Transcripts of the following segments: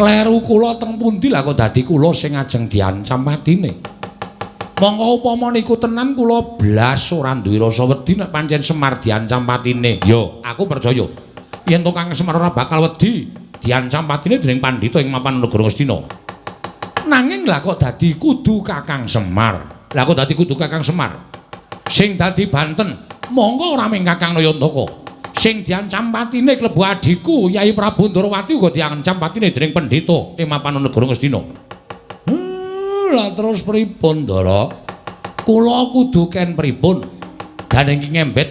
Kleru kula teng pundi lah kok dadi kula sing ajeng diancam patine. Monggo upama niku tenan kula blas ora duwe rasa wedi nek pancen Semar diancam patine. Yo, aku percaya. Yen to Kang Semar ora bakal wedi diancam patine dening pandhita ing mapan negara Ngastina. Nanging lah kok dadi kudu Kakang Semar. Lah kok dadi kudu Kakang Semar. Sing dadi Banten, monggo ora mung Kakang Nayantaka. Sing diancam patine klebu adhiku Yai Prabu Ndorowati uga diancam patine dening pendhita ing mapan negara Ngastina. Lah terus pripun, Ndara? Kula kudu ken pripun? Gandeng iki ngembet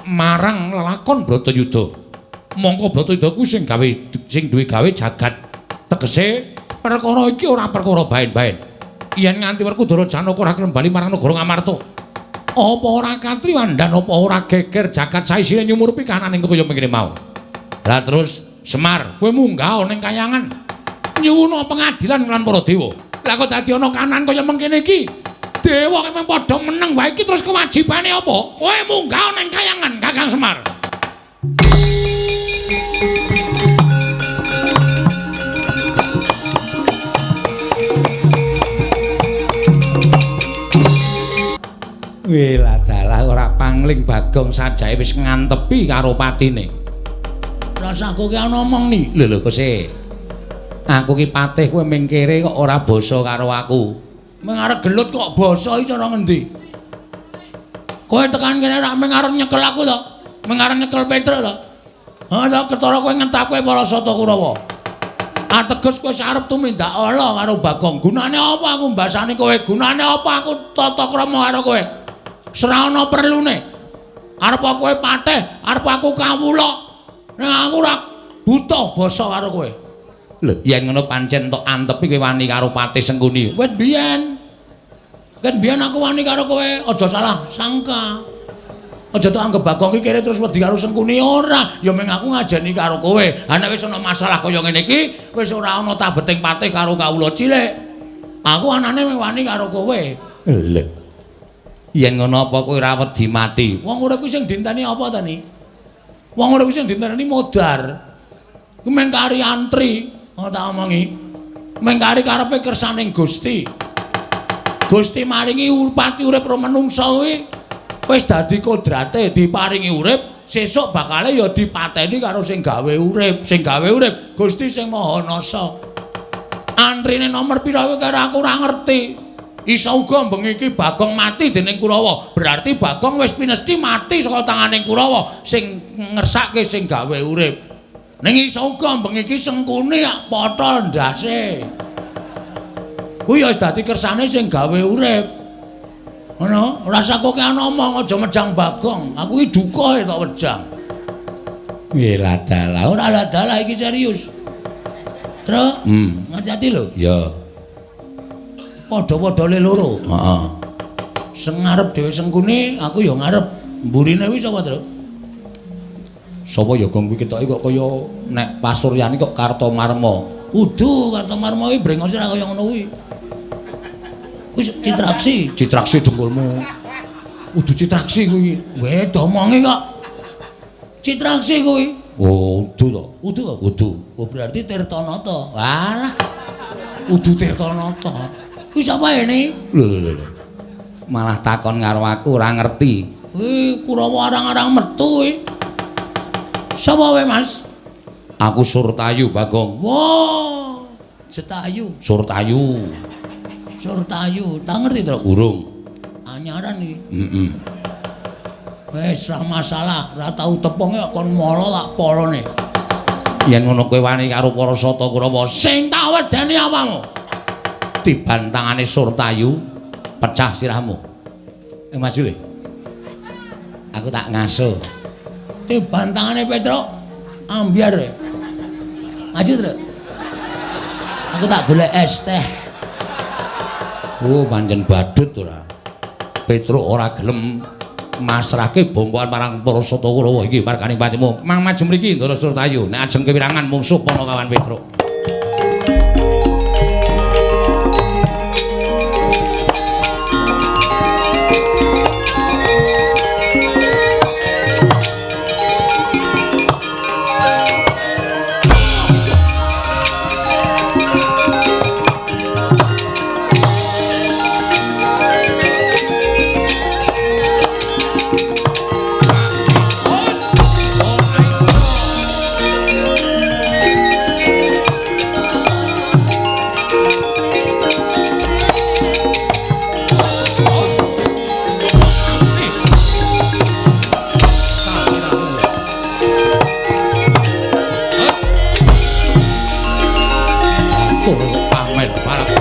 marang lelakon Bratayuda. Mongko Bratayuda kuwi sing gawe sing duwe gawe jagat. Tegese perkara iki ora perkara baen-baen. Yen nganti Werkudara Janaka ora gelem bali marang negara Ngamarta, apa ora katriwandan, apa ora geger jagat saisine nyumurpi kanane kaya mengkene mau. Lah terus Semar, kowe munggah ning kayangan nyuwuna pengadilan lan para dewa. Lah kok dadi ana kanan kaya mengkene iki? Dewa ki mung padha meneng wae iki terus kewajibane apa? Kowe munggah ning kayangan Kakang Semar. Wih, dalah ora pangling Bagong sajae wis ngantepi karo patine. Rasaku ki ana omong ni. Lho lho Kose. Aku ki patih kowe mingkire kok ora basa karo aku. Ming arep gelut kok basa iki cara ngendi? Kowe tekan kene rak ming arep nyekel aku to? Ming arep nyekel Petruk to? Ha to ketara kowe ngentake para Sata Kurawa. Ateges kowe arep tumindak ala karo Bagong. Gunane apa aku mbasani kowe? Gunane apa aku tata krama karo kowe? Ora ana perlune. Arep kowe patih, arep aku kawula. Ning aku ora buta basa karo kowe. Lho, yen ngono pancen tok antepi kowe wani karo Patih Sengkuni. Wit biyen. Ket biyen aku wani karo kowe, aja salah sangka. Aja tok anggep Bagong iki kere terus wedi karo Sengkuni ora. Ya mung aku ngajeni karo kowe. Ha nek wis ana masalah kaya ngene iki, wis ora ana tabeting patih karo kawula cilik. Aku anane mung wani karo kowe. Lho. Yen ngono apa kowe ora wedi mati? Wong urip kuwi sing dinteni apa ta ni? Wong urip kuwi sing dinteni modar. Kuwi mung kari antri, ngono tak omongi. Mung kari karepe kersaning Gusti. Gusti maringi pati urip ro menungsa kuwi wis dadi kodrate diparingi urip, sesuk bakale ya dipateni karo sing gawe urip, sing gawe urip Gusti sing Maha Nasa. Antrine nomor pira kuwi karo aku ora ngerti. Iso uga bengi iki Bagong mati dening Kurawa. Berarti Bagong wis pinesti mati saka tanganing Kurawa sing ngersake sing gawe urip. Ning iso uga bengi iki Sengkuni potol ndase. Kuwi ya wis dadi kersane sing gawe urip. Ngono, ora usah kowe ngomong aja mejang Bagong. Aku iki duka tok wejang. Wih, ladalah, ora ladalah iki serius. Truk, ngati-ati lho. Ya. Padha-padha le loro. Heeh. Sing ngarep dhewe Sengkuni, aku ya ngarep. Mburine kuwi sapa, Truk? Sapa ya Gong kuwi ketoke kok kaya nek pasuryane kok Kartomarma. Udu Kartomarma kuwi brengose ora kaya ngono kuwi. Kuwi Citraksi, Citraksi dengkulmu. Udu Citraksi kuwi. Weh, domongi kok. Citraksi kuwi. Oh, udu to. Udu kok? Udu. Oh, berarti Tirtanata. Walah. Udu Tirtanata. Kuwi sapa ini? Lho lho lho. Malah takon karo aku ora ngerti. Kuwi Kurawa arang-arang metu kuwi. Sapa kowe, Mas? Aku Surtayu, Bagong. Wah, Jetayu. Surtayu. Surtayu, tak ngerti to? Urung. Anyaran iki. Heeh. Wis ra masalah, ora tau tepunge kon mala tak polone. Yen ngono kowe wani karo para Sata Kurawa, sing tak wedeni apamu? Tiban tangane Surtayu pecah sirahmu. Maju le. Aku tak ngaso. Tiban tangane Petruk ambyar. Maju, Truk. Aku tak golek es teh. Oh, pancen badut ora. Petruk ora gelem masrahke bongkoan marang para Sata Kurawa iki marganing patimu. Mang maju mriki Ndara Surtayu. Nek ajeng kewirangan mungsuh Panakawan Petruk. Kowe kok pamer bareng.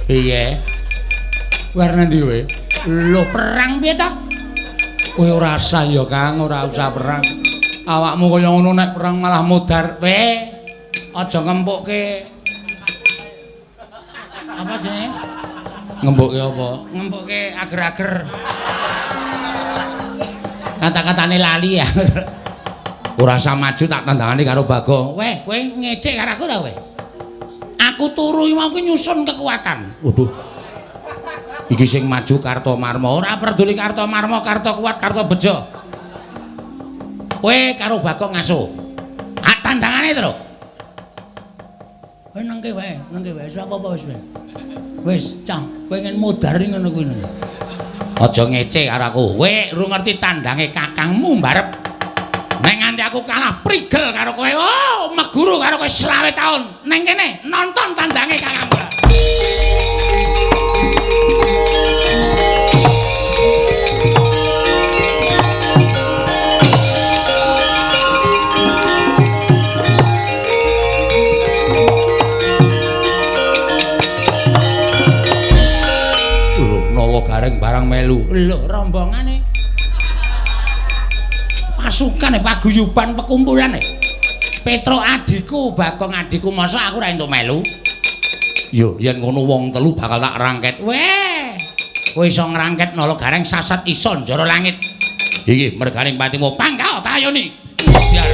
Piye? Warna ndi kowe? Lho perang piye to? Kowe ora usah ya Kang, ora usah perang. Awakmu kaya ngono nek perang malah modar. Kowe aja ngempukke. Apa jenenge? Ngempukke apa? Ngempukke ager-ager. Kata-katane lali ya. Ora usah maju tak tandangane karo Bagong. Weh, kowe ngecek karo aku ta kowe? Aku turu iki mau nyusun kekuatan. Waduh. Iki sing maju Kartomarma. Ora peduli Kartomarma, Karto kuat, Karto bejo. Kowe karo Bagong ngaso. Ah tandangane to. Kowe nengke wae, nengke wae. Wis apa-apa wis. Wis, cah, pengen modar ngono kuwi. Aja ngece karo aku. Kowe ora ngerti tandange kakangmu mbarep. Nek nganti aku kalah prigel karo kowe, oh, meguru karo kowe 25 taun. Neng kene nonton tandange kakangmu. Lho, Nawa Gareng barang melu. Lho, rombongane. Pasukan paguyuban pekumpulan. Petro adikku, Bagong adikku, masa aku ora entuk melu? Yo, yen ngono wong telu bakal tak rangket. Weh, kowe iso ngrangket Nala Gareng sasat iso njara langit. Iki merganing patimu pangkal tayoni. Biar.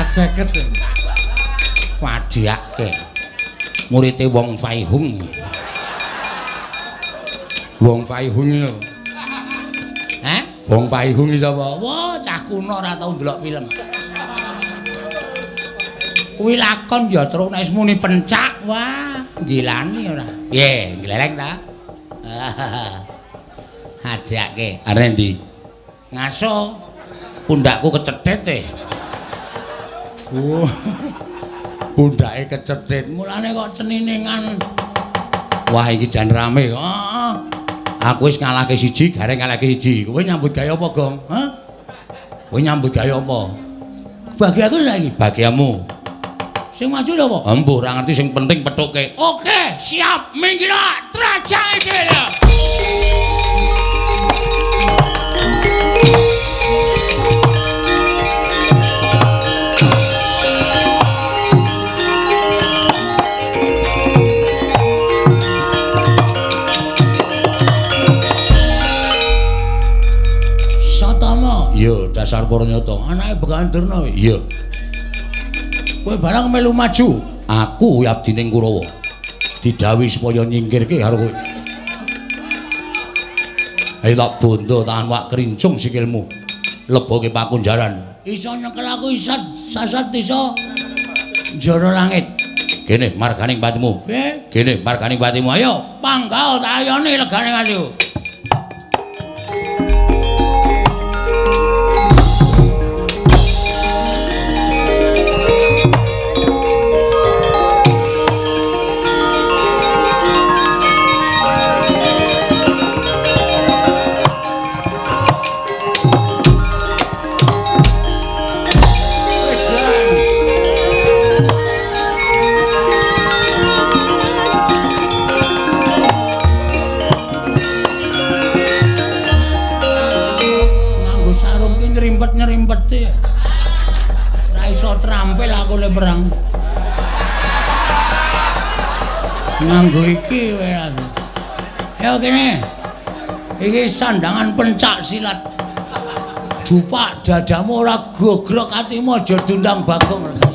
450. Wadiake. Murite Wong Faihung. Wong Faihung lho. Hah? Wong Faihung iki sapa? Wah, cah kuno ora tau ndelok film. Kuwi lakon ya truk nek muni pencak, wah, gilani ora. Piye, glereng ta? Ajake. Arep endi? Ngaso. Pundakku kecethit e. Oh. Pundake kecethit. Mulane kok ceniningan. Wah, iki jan rame. Heeh. Aku wis ngalahke siji, gareng ngalahke siji. Kowe nyambut gawe apa, Gong? Hah? Kowe nyambut gawe apa? Bagi aku saiki. Bagiamu. Sing maju lho apa? Embuh, ora ngerti sing penting pethuke. Oke, siap. Minggir trajake dhewe lho. Satama. Iya, dasar Paranyata. Anake Begawan Durna. Iya. Kowe barang melu maju. Aku abdining Kurawa. Didhawuhi supaya nyingkirke karo kowe. Ayo tak bondo tahan wak krincung sikilmu. Leboke pakunjaran. Iso nyekel aku isat sasat iso njara langit. Kene marganing patimu. Piye? Kene marganing patimu. Ayo panggao tak ayone legane atiku. Perang nganggo iki kowe aku. Ayo kene. Iki sandangan pencak silat. Jupak dadamu ora gogrok atimu aja diundang Bagong regane.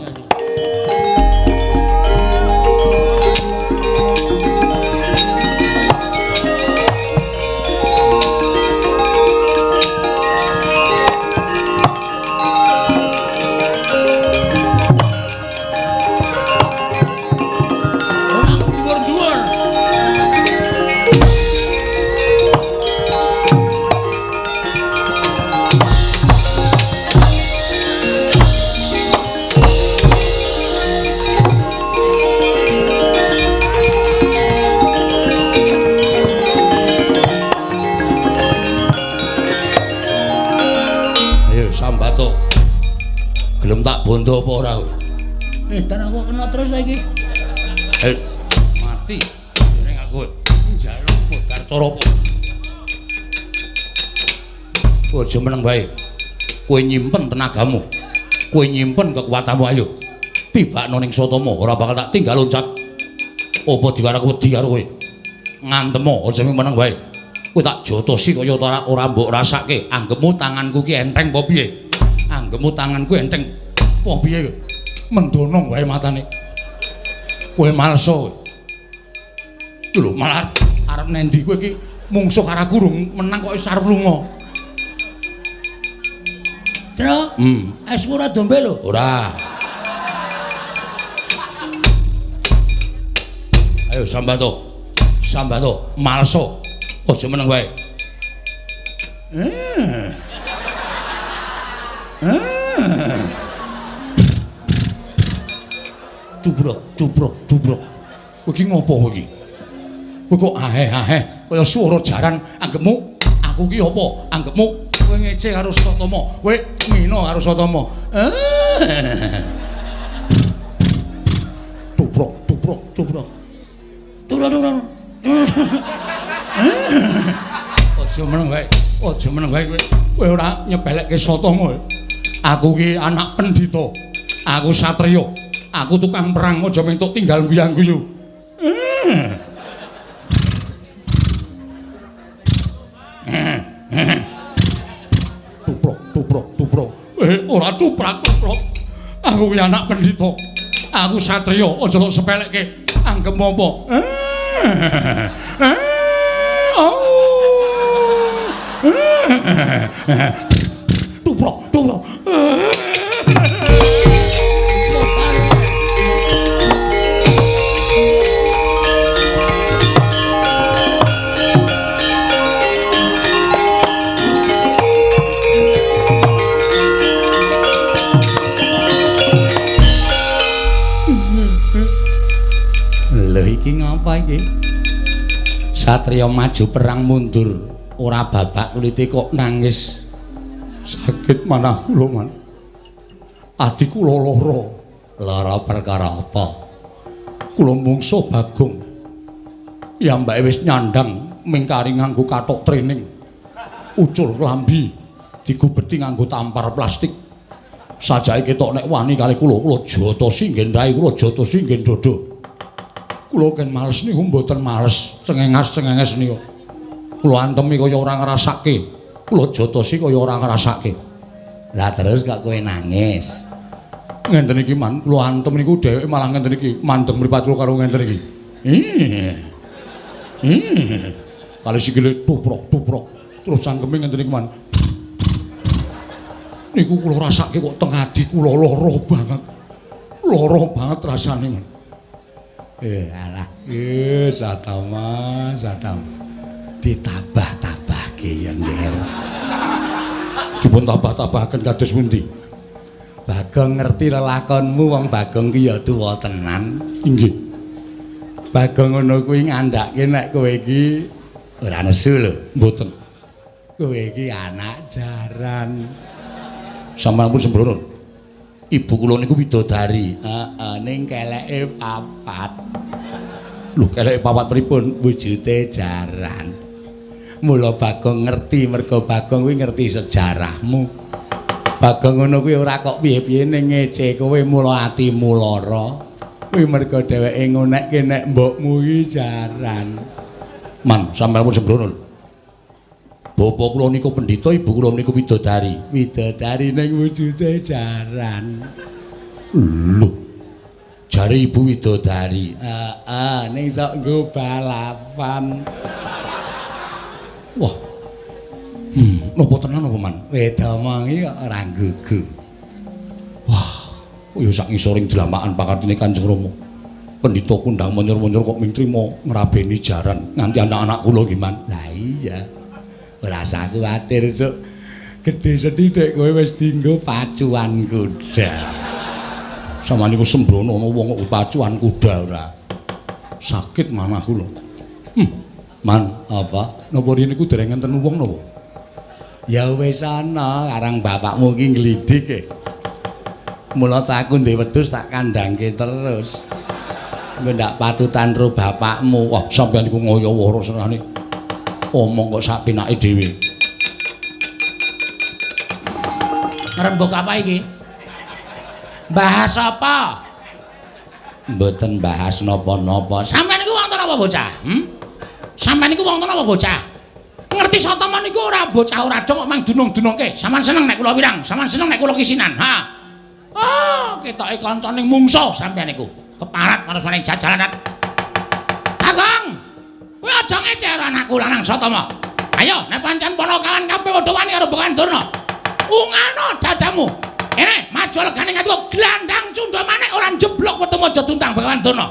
Bondo apa ora kowe? Dan aku kena terus saiki. Mati. Dereng aku njaluk modar cara apa? Aja meneng wae. Kowe nyimpen tenagamu. Kowe nyimpen kekuatanmu ayo. Tibakno ning Satama, ora bakal tak tinggal loncat. Apa dikarep wedi karo kowe? Ngantemo aja meneng wae. Kowe tak jotosi kaya ora mbok rasake. Anggepmu tanganku ki enteng apa piye? Anggepmu tanganku enteng. Wah piye mendonong wae matane. Kowe malsa kowe. Lho malah arep nendi kowe iki mungsuh karo aku rung menang kok wis arep lunga. Tru, esmu ora dombe lho. Ora. Ayo sambato. Sambato, malsa. Aja meneng wae. Cubrok, cubrok, cubrok. Kowe iki ngopo kowe iki? Kowe kok aheh-aheh kaya swara jaran. Anggepmu aku ki apa? Anggepmu kowe ngece karo Satama. Kowe ngina karo Satama. Cubrok, cubrok, cubrok. Cubrok, cubrok. Aja meneng wae. Aja meneng wae kowe. Kowe ora nyepelekke Satama. Aku ki anak pendhita. Aku satriya. Aku tukang perang aja mentuk tinggal guyang-guyu. Tuprok, tuprok, tuprok. Ora cuprak, tuprok. Aku ki anak pendhita. Aku satriya, aja tok sepelekke. Anggep apa? Tuprok, tuprok. Lho iki ngapa iki? Satriya maju perang mundur, ora babak kulite kok nangis. Sakit manah kula, Man. Ati kula lara. Lara perkara apa? Kula mungsuh Bagong. Piyambake wis nyandang mingkari nganggo kathok training. Ucul klambi digubeti nganggo tampar plastik. Sajake ketok nek wani kali kula, kula jotosi nggen rai, kula jotosi nggen dada. Kula ken males niku mboten males, cengengas-cengenges niku. Kula antemi kaya ora ngrasake, kula jotosi kaya ora ngrasake. Lah terus kok kowe nangis? Ngenten iki, Man, kula antem niku dheweke malah ngenten iki, mandeng mripat kula karo ngenten iki. Kali sikile tuprok-tuprok, terus cangkeme ngenten iki, Man. Niku kula rasake kok teng ati kula lara banget. Lara banget rasane, Man. Alah, Satama, Satama. Ditabah-tabahke ya, Nger. Dipun tabah-tabahaken kados pundi? Bagong ngerti lelakonmu, wong Bagong ki ya tuwa tenan. Inggih. Bagong ngono kuwi ngandhake nek kowe iki ora nesu lho, mboten. Kowe iki anak jaran. Sampeyan pun sembrono. Ibu kula niku widodari. Heeh, ning keleke papat. Lho, keleke papat pripun? Wujude jaran. Mula Bagong ngerti, mergo Bagong kuwi ngerti sejarahmu. Bagong ngono kuwi ora kok piye-piye ning ngece kowe mula atimu lara. Kuwi mergo dheweke ngonekke nek mbokmu iki jaran. Man, sampeyan pun sembrono. Bapak kula niku pendhita, ibu kula niku widodari. Widodari ning wujude jaran. Lho. Jare ibu widodari. Heeh, ning sok nggo balapan. Wah. Napa tenan apa, Man? Wedomongi kok ora gugu. Wah, ya sak ngisoring dlamakan pakartine Kanjeng Rama. Pendhita kundang menyor-menyor kok ming trima ngrabeni jaran nganti anak-anak kula nggih, Man. Lah iya. Ora usah kuwatir, Cuk. Gedhe sethithik kowe wis dienggo pacuan kuda. Sampeyan niku sembrono ana wong kok pacuan kuda ora. Sakit manah kula. Man, apa? Napa riyen niku dereng enten wong napa? Ya wis ana, karang bapakmu iki nglidik e. Mula ta aku ndek wedhus tak kandhangke terus. Engko ndak patutan ro bapakmu. Wah, sampeyan niku ngoyo wara senane. Omong kok sak pinake dhewe. Ngrembug apa iki? Bahas apa? Mboten bahas napa-napa. Sampeyan niku wonten apa bocah? Sampeyan niku wonten apa bocah? Ngerti Satama niku ora bocah ora dong kok mang dunung-dunungke. Sampeyan seneng nek kula wirang, sampeyan seneng nek kula kisinan. Ha. Oh, ketoke kancane mungsuh sampeyan niku. Keparat manusane jajalanan. Kakang, kowe aja ngece karo anakku lanang Satama. Ayo, nek pancen ponokawan kabeh padha wani karo Begawan Durna. Ungano dadamu. Ene, maju legane ngati glandang cundha manik ora njeblok wetemu aja tuntang Begawan Durna.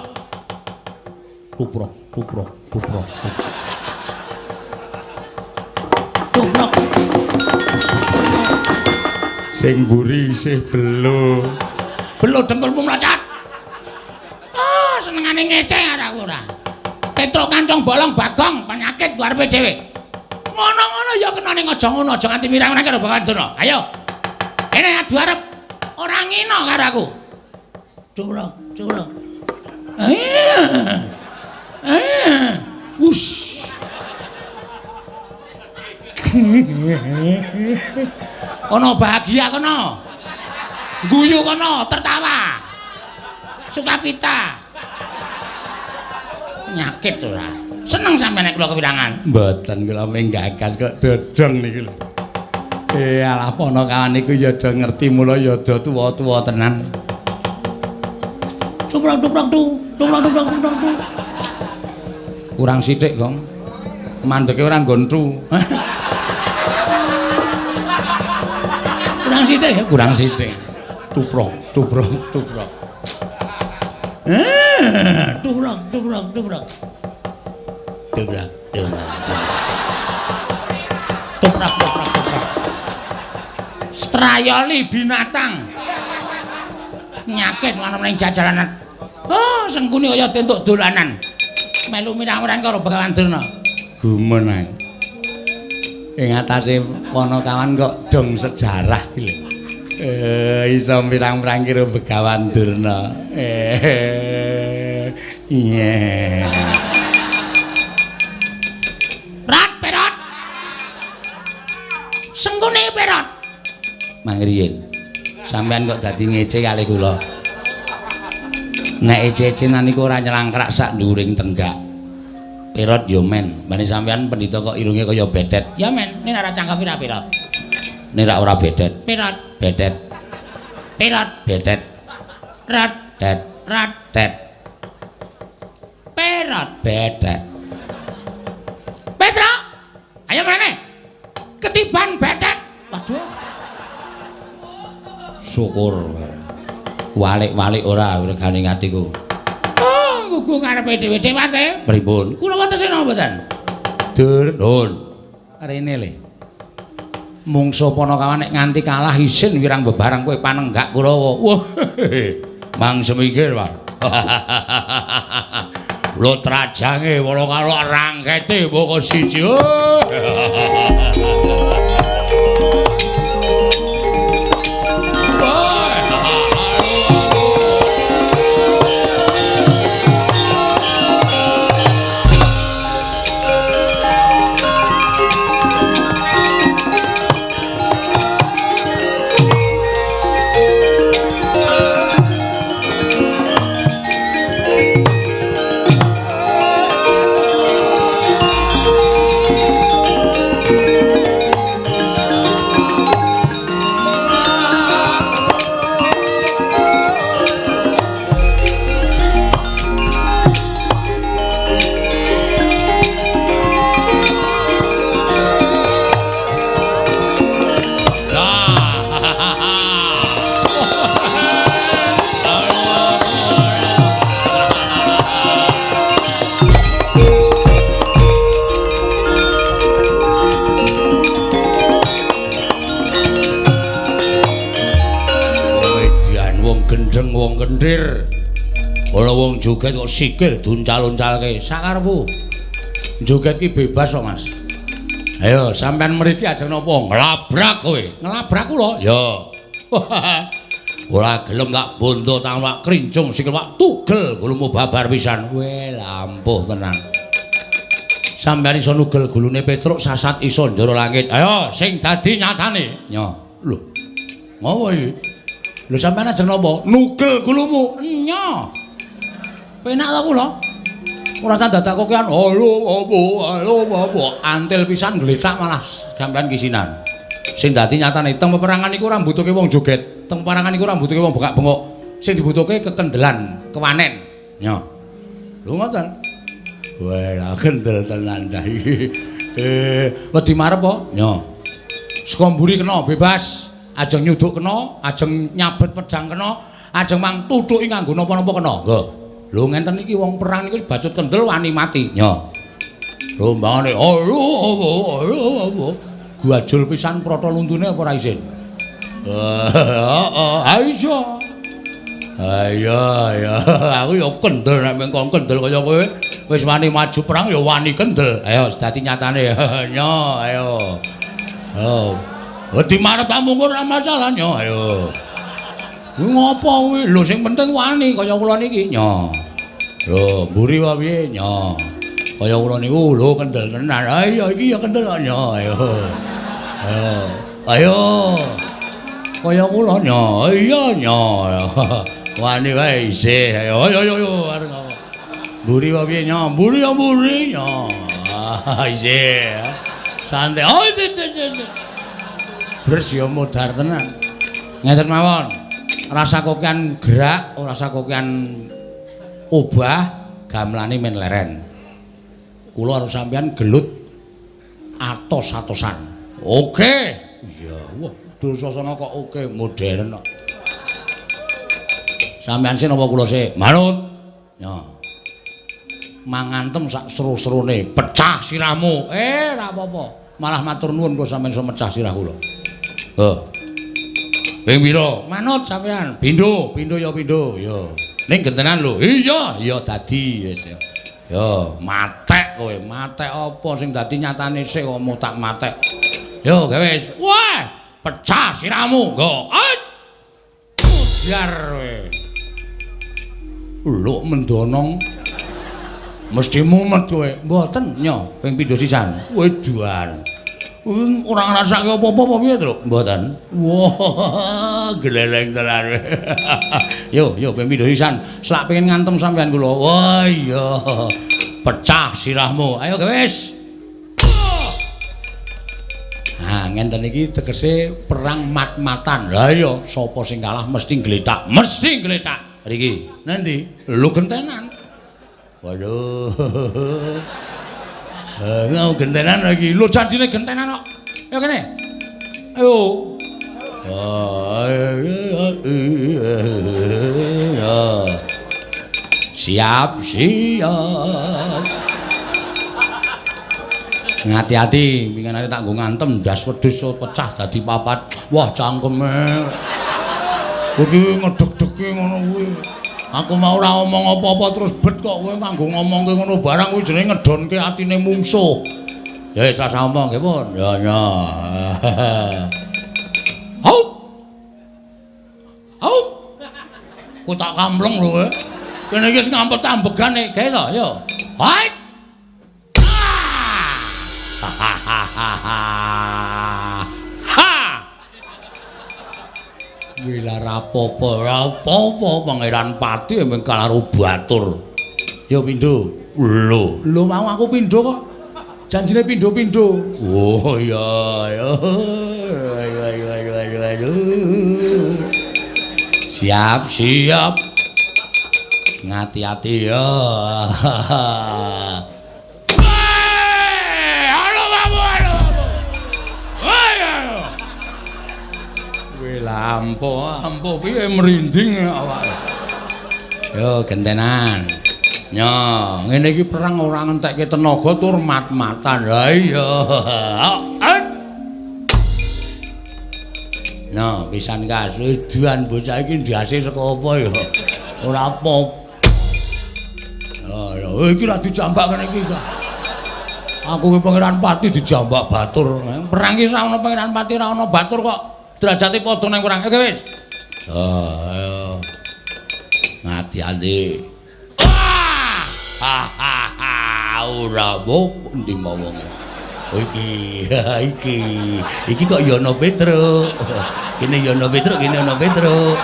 Tuprok, tuprok, tuprok. Tuprok. Sing mburi isih belo. Belo dengkulmu mlocot. Oh, senengane ngece karo aku ora. Petruk kancong bolong Bagong penyakit ku arepe dhewe. Ngono-ngono ya kena ning aja ngono, aja nganti mirang-mirang karo Begawan Durna. Ayo. Kene adu arep ora ngino karo aku. Curang, curang. Wush. Kono bahagia kono. Guyu kono, tertawa. Sukapita. Penyakit ora. Seneng sampeyan nek kula kewirangan. Mboten kula mung gagas kok dodong niki lho. Alah ponokawan niku ya do ngerti mula ya do tuwa-tuwa tenan. Tuprok tuprok tu, tuprok tuprok tuprok tu. Kurang sithik, Gong. Mandeke ora nggon tu. Kurang sithik ya, kurang sithik. Tuprok, tuprok, tuprok. Tuprok, tuprok, tuprok. Tuprok, tuprok. Tuprok, tuprok, tuprok. Strayoli binatang. Nyakit ana ning jajalanan. Oh, Sengkuni kaya entuk dolanan. Melu mirang-mirang karo Begawan Durna. Gumun ae. Ing atase Panakawan kok dong sejarah iki lho. Iso mirang-mirang karo Begawan Durna. Iya. Rat perot. Sengkuni perot. Mangriyin. Sampeyan kok dadi ngece kalih kula. Nek ece-ecenan niku ora nyelangkrak sak nduwuring tenggak. Perot yo men, mbane sampeyan pendhita kok irunge kaya bedet. Ya men, nek ora cangkem ora perot. Nek ora bedet. Perot, bedet. Perot, bedet. Rat, det, rat, det. Perot, bedet. Petruk, ayo mrene. Ketiban bedet. Waduh. Syukur. Walik-walik ora regane atiku. Oh, gugu ngarepe dhewe-dhewe ate. Pripun? Kula wonten napa mboten? Dur, nun. Rene le. Mungsuh Panakawan nek nganti kalah isin wirang bebareng kowe panenggak Kurawa. Wah. Mang semingkir, Pak. Lho trajange wala karo rangkete moko siji. Wong kendir. Ora wong joget kok sikil duncal-uncalke. Sakarepmu. Joget ki bebas kok, Mas. Ayo sampean mriki ajeng napa? Nglabrak kowe. Nglabrak kula? Ya. Ora gelem tak bonto tak krincung sikil tak tugel gulumu babar pisan. Kowe lampuh tenan. Sampeyan iso nugel gulune Petruk sasat iso njara langit. Ayo sing dadi nyatane. Nyo. Lho. Ngopo iki? Lho sampeyan ajeng napa? Nugel gulumu. Enya. Penak ta kula? Ora usah dadak kokean. Halo apa halo apa antil pisan gletak malah sampeyan kisinan. Sing dadi nyatane teng peperangan iku ora mbutuhke wong joget, teng peperangan iku ora mbutuhke wong bengak-bengok. Sing dibutuhke kekendelan, kewanen. Nyo. Lho ngoten. Wah, kendel tenan ta iki. Wedi marep apa? Nyo. Saka mburi kena bebas. Ajeng nyuduk kena, ajeng nyabet pedang kena, ajeng mang tuthuki nganggo napa-napa kena. Nggih. Lho ngenten iki wong perang niku bacut kendel wani mati. Nyo. Lho mbangane halo halo guajul pisan prata luntune apa ora isin? Heeh, ha iso. Ayo ya, aku ya kendel nek mengko kendel kaya kowe wis wani maju perang ya wani kendel. Ayo dadi nyatane. Nyo, ayo. Oh. Wedi marep ta mungkur ora masalah nyo, ayo. Kuwi ngopo kuwi? Lho sing penting wani kaya kula niki nyo. Lho mburi wae piye nyo. Kaya kula niku lho kendel tenan. Ayo iki ya kendel nyo, ayo. Ayo. Ayo. Kaya kula nyo. Iya nyo. Wani wae isih. Ayo ayo ayo arep ngopo. Mburi wae piye nyo? Mburi ya mburi nyo. Ah isih. Santai. Oh Bres ya modar tenan. Ngeten mawon. Rasa kokean gerak, ora rasa kokean Obah gamelane men leren. Kula karo sampeyan gelut atos-atosan. Oke. Iya, wah, Dursasana kok oke, modern kok. Sampeyan sih napa kula sih? Manut. Ya. Mangantem sak seru-serune, pecah sirahmu. Ora apa-apa. Malah matur nuwun kula sampeyan iso mecah sirah kula. Heh. Ping pira? Manut sampeyan. Pindho, pindho ya pindho. Ya. Ning gentenan lho. Iya, ya dadi wis ya. Ya, matek kowe. Matek apa sing dadi nyatane sik kok mau tak matek. Yo, gawe wis. Wah, pecah sirahmu. Nggo. Ujar kowe. Lho mendonong. Mesti mumet kowe. Mboten, nyo, ping pindho sisan. Weduan. Ora ngrasake apa-apa apa piye, Truk? Mboten. Wah, gleleng tenan. Yo, yo ping pindho sisan. Selak pengen ngantem sampean kula. Wah, iya. Pecah sirahmu. Ayo wis. Nah, ngenten iki tegese perang mat-matan. Lah iya, sapa sing kalah mesti ngletak. Mesti ngletak. Riki, nanti lho gentenan. Waduh. Ngau gentenan lagi. Lho janjine gentenan kok. Ayo kene. Ayo. Siap, siap. Ngati-ati, winginane tak nggo ngantem ndas wedhus pecah dadi papat. Wah, cangkeme. Kowe iki ngedeg-degi ngono kuwi. Aku mau ora omong apa-apa terus bet kok kowe nganggo ngomongke ngono barang kuwi jenenge ngedonke atine mungsuh. Ya wis rasa omong nggih pun. Ya ya. Haup. Haup. Ku tak kampleng lho kowe. Kene iki wis ngampet ambegane, gawe to, yo. Hai. Ha. Gila rapopo, rapopo Pangeran Pati emang karo batur. Yo pindho. Lho, lho mau aku pindho kok. Janjine pindho-pindho. Oh iya, ya. Ayo ayo ayo ayo ayo. Siap, siap. Ngati-ati ya. Ampuh, ampuh piye merinding awake. Yo gentenan. Yo, ngene iki perang ora ngentekke tenaga tur mat-matan. Ha iya. Nah, pisan kasuduan bocah iki ndase saka apa ya? Ora apa. Ya, iki ra dijambak kene iki. Aku ki Pangeran Pati dijambak batur. Perang ki ora ana Pangeran Pati ora ana batur kok. Derajate padha nang perang. Oke wis. Ayo. Ngati-ati. Ah! Ora apa endi wonge. Iki, iki. Iki kok ya ana Petruk. Kene ya ana Petruk, kene ana Petruk.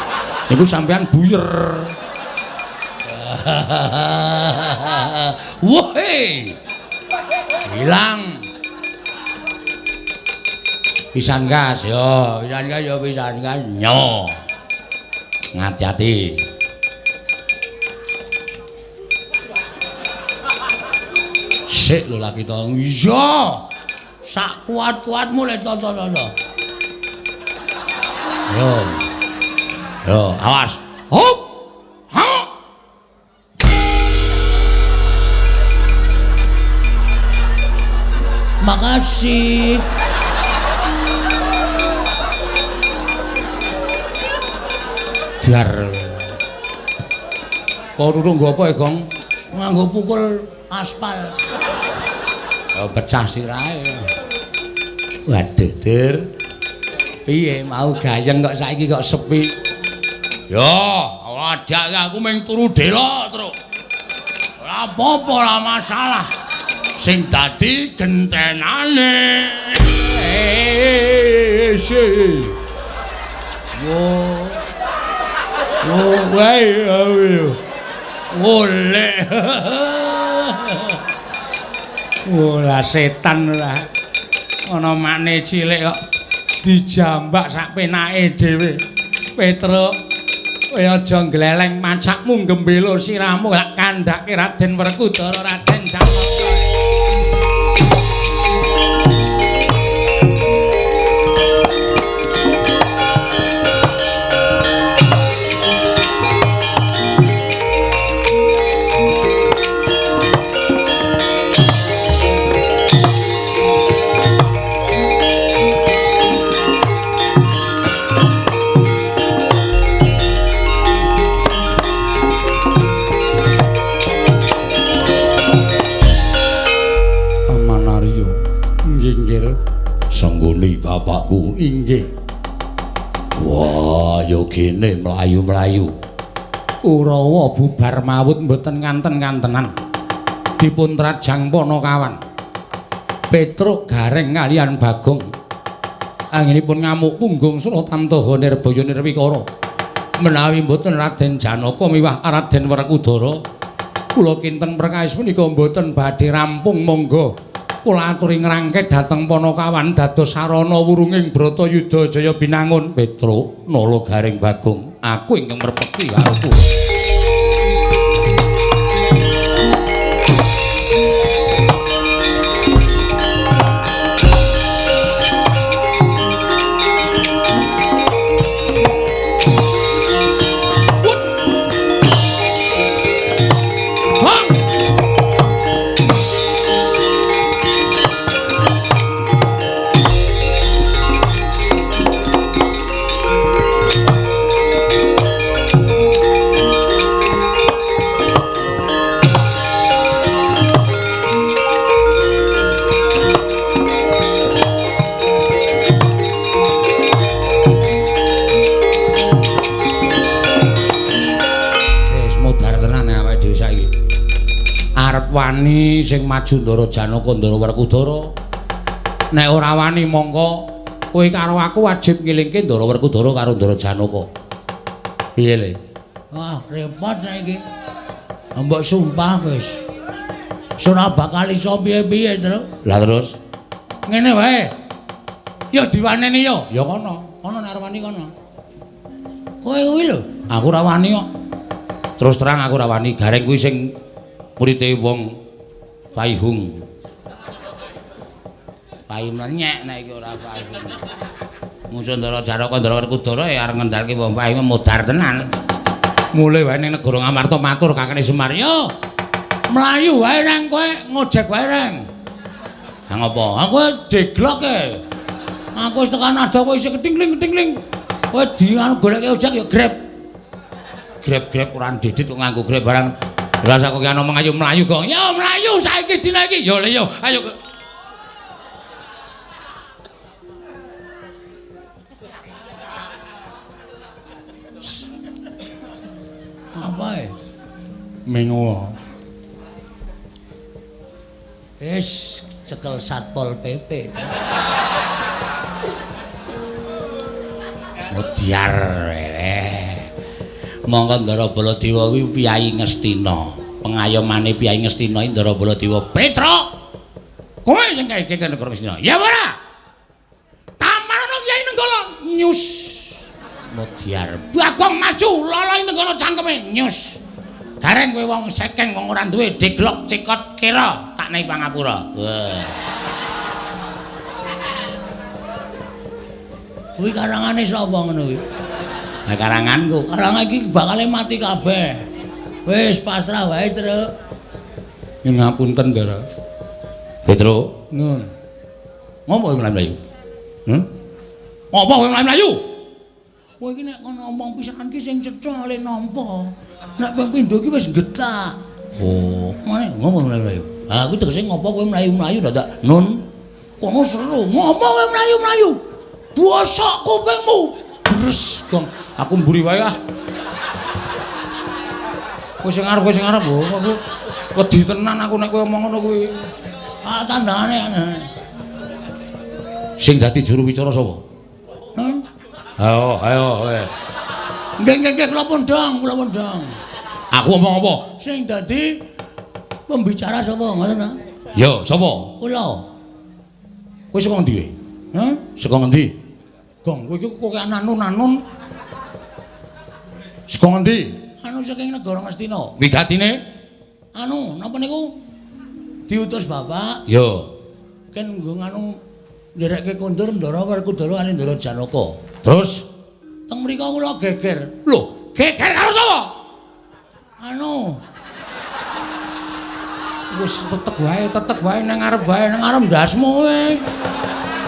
Niku sampean buyer. Wah! Hilang. Pisan gas yo, pisan gas yo, pisan gas nyo. Ngati-ati. Sik lho lagi to. Iya. Sak kuat-kuatmu le to to to. Yo. Yo, awas. Hup. Ha. Makasih. Dar. Kok ruru nggo apa ya, Gong? Nganggo pukul aspal. Oh, pecah sirahe. Waduh, Dur. Piye mau gayeng kok saiki kok sepi? Yo, wadah aku mung turu delok, Truk. Ora apa-apa, ora masalah. Sing dadi gentenane. Wo. Oh, wae ayo. Golek. Ora setan ora. Ana makne cilik kok dijambak sak penake dhewe. Petruk. Kowe aja gleleng macakmu gembelo siramu tak kandhake Raden Werkudara Raden Janaka. Sanggoni bapakku inggih. Wah, ya gene mlayu-mlayu. Kurawa bubar mawut mboten kanten-kantenan. Dipun trajang Panakawan. Petruk Gareng kalian Bagong. Anggenipun ngamuk punggung Suratamtaha Nirbaya Nirwikara. Menawi mboten Raden Janaka miwah Raden Werkudara, kula kinten perkawis punika mboten badhe rampung. Monggo kula aturi ngrangket dhateng Panakawan dados sarana wurunging Bratayuda Jaya Binangun. Petruk Nala Gareng Bagong, aku ingkang merpeki karo kula. Wani sing maju Ndara Janaka Ndara Werkudara. Nek ora wani mongko kowe karo aku wajib ngilingke Ndara Werkudara karo Ndara Janaka. Piye le? Wah, repot saiki. Mbok sumpah wis. Ora bakal iso piye-piye, Tru. Lah terus ngene wae. Ya diwaneni ya. Ya kono, kono nek arep wani kono. Kowe kuwi lho, aku ora wani kok. Terus terang aku ora wani, Gareng kuwi sing murite wong Faihung. Fahim lenyek nek iki ora Faihung. Musuh Ndara Janaka Ndara Werkudara ya arep ngendhalke wong Fahim modar tenan. Mulih wae ning negara Ngamarta matur kakane Semar, "Yo, mlayu wae nang kowe ngojek wae reng." Ha ngopo? Aku deglok e. Aku wis tekan ada kowe isih ketingling-ketingling. Kowe di anu goleke ojek ya Grab. Grab-grab ora ndedit kok nganggo Grab barang. Rasa kok ana ngomong ayo mlayu kok. Ya mlayu saiki dina iki. Ya le yo ayo. Apa e? Mengo. Wis cekel Satpol PP. Modiar. Monggo Ndara Baladewa kuwi Piyayi Ngastina. Pengayomane Piyayi Ngastina iki Ndara Baladewa. Petruk. Kowe sing kae iki negara Ngastina. Ya ora? Taman ana Kyai Nenggala nyus. Modiar. Bagong maju loloi negara cangkeme nyus. Gareng kowe wong sekeng wong ora duwe deglok cekot kira tak nei pangapura. Wah. Kuwi karangane sapa ngono kuwi? Lah karanganku, karangan iki bakale mati kabeh. Wis pasrah wae, Truk. Nyuwun ngapunten, Ndara. Petruk, Nun. Ngopo kowe mlayu-mlayu? Ngopo kowe mlayu-mlayu? Kowe iki nek kono omong pisan ki sing cetha le nampa. Nek ping pindho iki wis getak. Oh, mane ngopo mlayu-mlayu? Ha kuwi tegese ngopo kowe mlayu-mlayu dadak Nun. Kono seru, ngopo kowe mlayu-mlayu? Bosok kupingmu. Bres, Gong. Aku mburi wae ah. Kowe sing arep, kowe sing arep. Oh, aku wedi tenan aku nek kowe omong ngono kuwi. Ah tandane. Sing dadi juru wicara sapa? Hah? Ayo, ayo kowe. Nggih, nggih, nggih, kula pundhang, kula pundhang. Aku omong apa? Sing dadi pembicara sapa ngoten ta? Ya, sapa? Kula. Kowe saka ngendi kowe? Hah? Saka ngendi? Gong, kowe iki kok nanun-nanun. Saka ngendi? Anu saking negara Ngastina. Wigatine? Anu, napa niku? Diutus bapak. Ya. Ken nggo nganu nderekke kondur Ndara Werkudara kali Ndara Janaka. Terus teng mriku kula geger. Lho, geger karo sapa? Anu. Wis tetek wae nang ngarep wae, nang ngarep ndasmu kowe.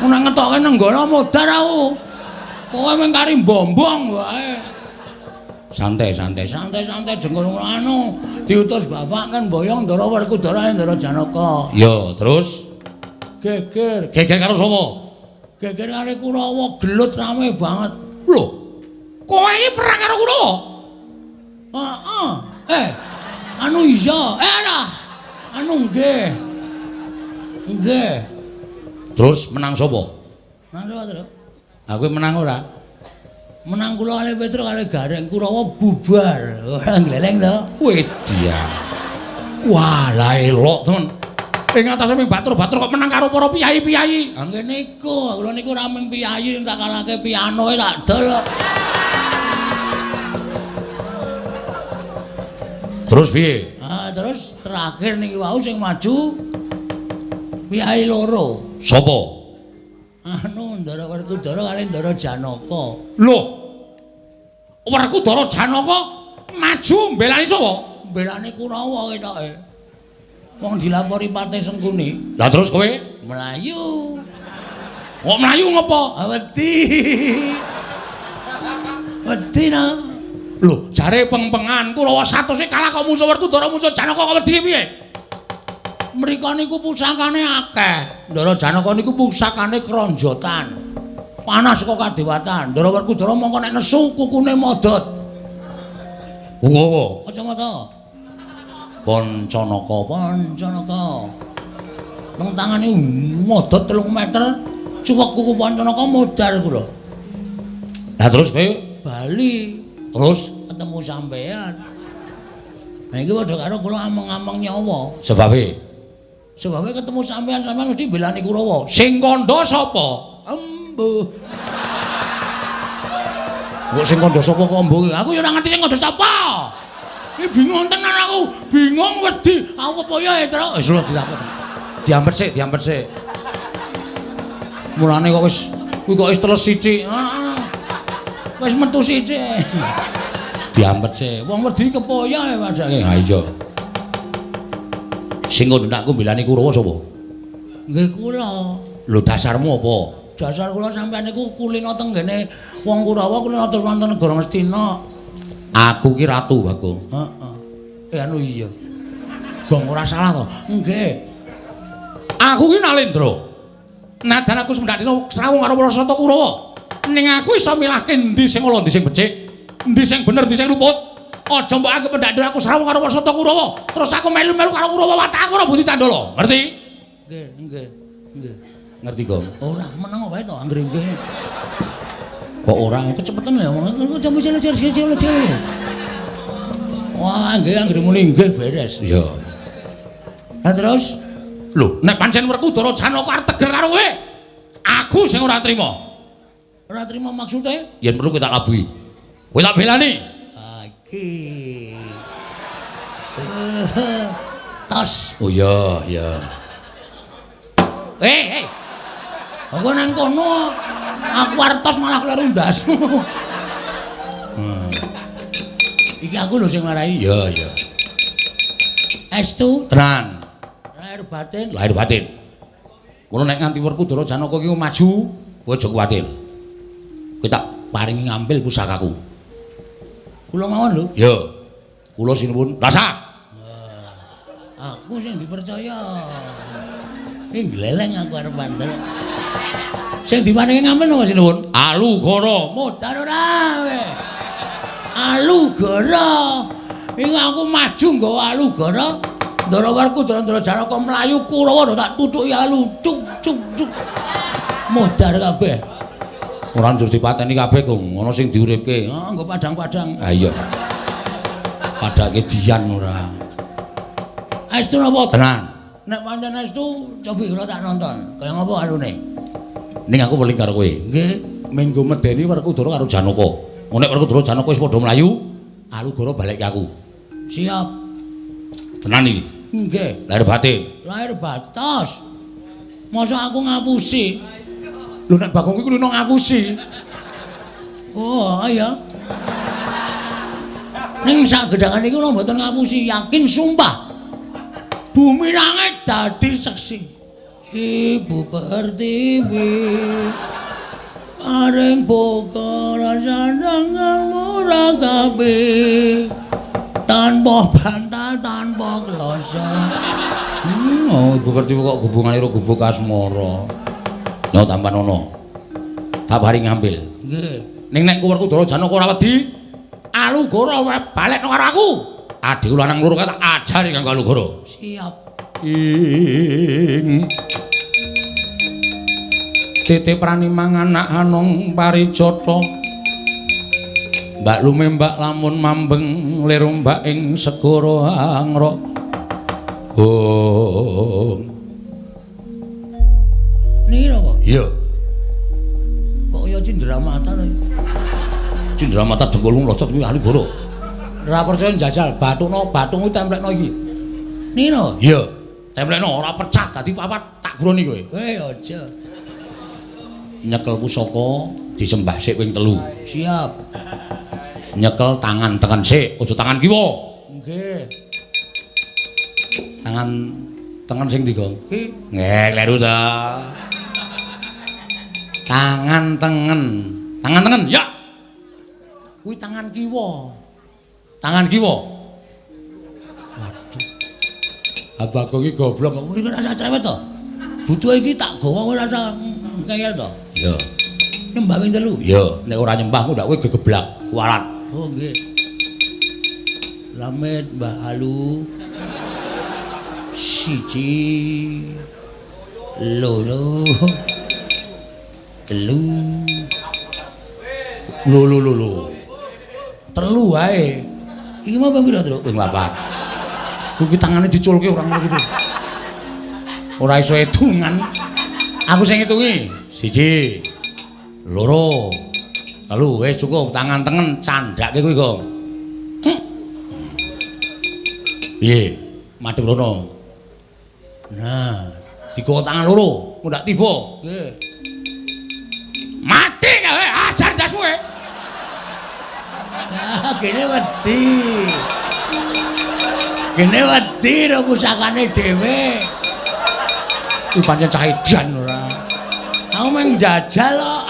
Nang ngetoke nenggala modar aku. Kowe mung kari mbombong wae. Santai jengkol anu diutus bapak kan boyong Ndara Werkudara Ndara Janaka. Ya, terus geger. Geger karo sapa? Geger karo Kurawa, gelut rame banget. Lho, kowe iki perang karo Kurawa? Heeh. Anu iya. Alah. Anu nggih. Nggih. Terus menang sapa? Menang sapa, Tru? Aku menang ora? Menang kula kali Petro kali Gareng, Kurawa bubar. Ora gleleng to. Wedia. Wah, lah elok temen. Ing atase ming batur-batur kok menang karo para piyayi-piyayi. Ha nggih niku, kula niku ora ming piyayi tak kalahke pianoe tak dol. Terus piye? Ah, terus terakhir niki wau sing maju piyayi loro. Sapa? Anu Ndara Werkudara kali Ndara Janaka. Lho. Werkudara Janaka maju mbelani sapa? Mbelani Kurawa ketoke. Wong dilapori Patih Sengkuni. Lah terus kowe mlayu. Kok mlayu ngopo? Ah wedi. Wedi no. Lho, jare peng-pengan Kurawa 100 kalah kok musuh Werkudara musuh Janaka kok wedi piye? Mriko niku pusakane akeh. Ndara Janaka niku pusakane kronjotan. Panas kok kadewatan. Ndara Werkudara mongko nek nesu kukune modot. Ngopo? Kacamata. Pancanaka, Pancanaka. Teng tangane modot 3 meter, cuwek kuku Pancanaka modar kula. Lah terus kowe bali. Terus ketemu sampean. Nah iki padha karo kula ameng-ameng nyawa. Sebabe? Sebabe ketemu sampean, sampean mesti mbelani Kurawa. Sing kandha sapa? Embuh. Kok sing kandha sapa kok embuh? Aku ya ora ngerti sing kandha sapa. Iki bingung tenan aku, bingung wedi. Aku kepoyo ya, Tru. Wis lho diampet. Diampet sik, diampet sik. Mulane kok wis kuwi kok wis teles sithik. Heeh. Wis metu sithik. Diampet sik. Wong wedi kepoyo ya padake. Ha iya. Sing kandha aku mbelani Kurawa sapa? Nggih kula. Lho dasarmu apa? Dasar kula sampean niku kulino teng ngene wong Kurawa kulino terus wonten negara Ngastina. Aku ki ratu, Bagong. Heeh. Anu iya. Gong ora salah to? Nggih. Aku ki Nalendra. Nadan aku semendak dina srawung karo para sata Kurawa. Ning aku iso milahke endi sing ala, endi sing becik, endi sing bener, endi sing luput. Aja mbok anggep mendak dina aku srawung karo para sata Kurawa, terus aku melu-melu karo Kurawa watak aku ora budi candala. Ngerti? Nggih, nggih. Nggih. Ngerti, Gong? Ora, meneng wae to anggere nggih. Kok ora kecepetan lho ngomong. Wah, nggih anggere muni nggih beres. Iya. Lah terus lho, nek pancen Werkudara Janaka arep tegel karo kowe, aku sing ora trima. Ora trima maksude? Yen perlu kowe tak labuhi. Kowe tak belani. Ha iki. Tos. Oh iya, iya. Eh, eh. Aku nang kono aku arep tos malah kleru ndasmu. Iki aku lho sing marahi. Iya, iya. Estu tenan. Lahir batin. Lahir batin. Ngono nek nganti Werkudara Janaka iki maju, kowe aja kuwatir. Kowe tak paringi ngambil pusakaku. Kula mawon lho. Iya. Kula sinuwun. Rasa. Aku sing dipercaya. Iki gleleng aku arep bandel. Sing diparingi ngambil napa sinuwun? Alugara. Modar ora kowe. Alugara. Iku aku maju nggawa Alugara. Ndara Werkudara Ndara Janaka mlayu Kurawa tak tutuki alu cuk cuk cuk. Modar kabeh. Ora njur dipateni kabeh, Kung. Ana sing diuripke. Heeh, nggo padang-padang. Ha iya. Padake dian ora. Estu napa? Tenan. Nek pancen estu cobi kula tak nonton. Kaya ngopo alune? Ning aku weling karo kowe. Nggih. Minggu medeni Werkudara karo Janaka. Nek Werkudara Janaka wis padha mlayu, Alugoro balik aku. Siap. Tenan iki. Nggih. Lahir batin. Lahir batos. Masa aku ngapusi? Lho nek Bagong kuwi kulino ngapusi. Oh, iya. Ning sak gedhangan iki kula mboten ngapusi, yakin sumpah. Bumi langit dadi seksi. Ibu Pertiwi paring boga rasane ora kabeh. Tanpa bantal, tanpa kloso. Oh, Ibu Pertiwi kok hubungane karo gubuk asmara. No tampanono. Tak paring ngambil. Nggih. Ning nek Werkudara Janaka ora wedi, Alugoro wae balekno karo aku. Adhiku lanang loro kae tak ajari kanggo Alugoro. Siap. Ing titi pranimang anak hanung parijata. Mbak lumembak lamun mambeng lir ombak ing segara angrok. Oh. Niki lho kok. Iya. Kok ya cindramata lho. Cindramata dengkulmu locot kuwi Alugoro. Ora percaya njajal bathukno, bathukmu templekno iki. Niki lho. Iya. Templekno ora pecah dadi papat tak guroni kowe. Eh aja. Nyekel pusaka disembah sik ping 3. Siap. Nyekel tangan tengen sik, aja tangan kiwa. Nggih. Tangan tengen sing ndi, Gong? Ki. Nggih, kleru ta. Tangan tengen. Tangan tengen, ya. Kuwi tangan kiwa. Tangan kiwa. Waduh. Abah iki goblok kok ora rasa cerewet to. Butuhe iki tak gawa ora rasa ngeyel to. Iya. Nyembah ping 3. Iya, nek ora nyembah kok ndak kowe gegeblak kualat. Oh nggih. Lamet Mbah Alu. 1 2 3. Lho lho lho lho. 3 wae. Iki mau ping pira, Truk? Ping 4. Kuwi tangane diculke ora ngono kuwi. Ora iso hitungan. Aku sing ngitungi. 1 2 3 wis cukup tangan tengen candhake kuwi, Gong. Piye? Madhep rono. Nah, digawa tangan loro, ndak tiba. Nggih. Mati kowe, ajar ndasmu kowe. Ah, gene wedi. Gene wedi ro pusakane dhewe. Kuwi pancen cah edan ora. Aku mung njajal kok.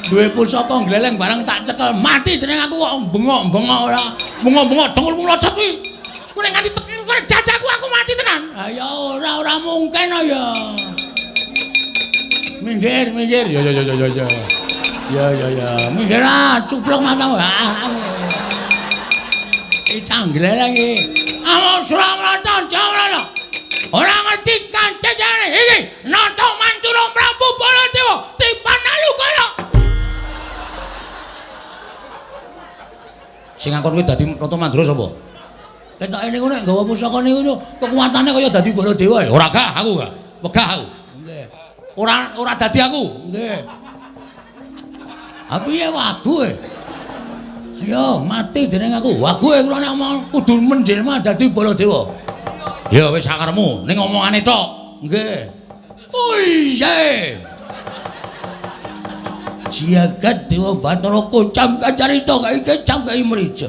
Duwe pusaka gleleng barang tak cekel mati jeneng aku kok bengok-bengok ora. Bengok-bengok dengkulmu locot kuwi. Kuwi nek nganti tekir dadaku aku mati tenan. Ha ya ora, ora mungkin ya. Minggir, minggir. Ya ya ya ya ya. Ya ya ya. Minggir ah, cuplok matamu. Iki cah gleleng iki. Amo Suramrata Jawrana. Ora ngerti kancane iki Nata Mantura Prabu Baladewa tipan Alugoro. Sing ngakon kuwi dadi Nata Mandura sapa? Ketoke niku nek nggawa pusaka niku kekuatane kaya dadi Baladewa ya. Ora gah aku gah. Wegah aku. Nggih. Ora ora dadi aku. Nggih. Aku ya wagu e. Ayo mati jeneng aku. Wagu e kula nek omong kudu menjelma dadi Baladewa. Ya wis sakarepmu ning omongane tok. Nggih. Oh iya. Jagat Dewa Bathara kocam kacarita kae kecam kae mrija.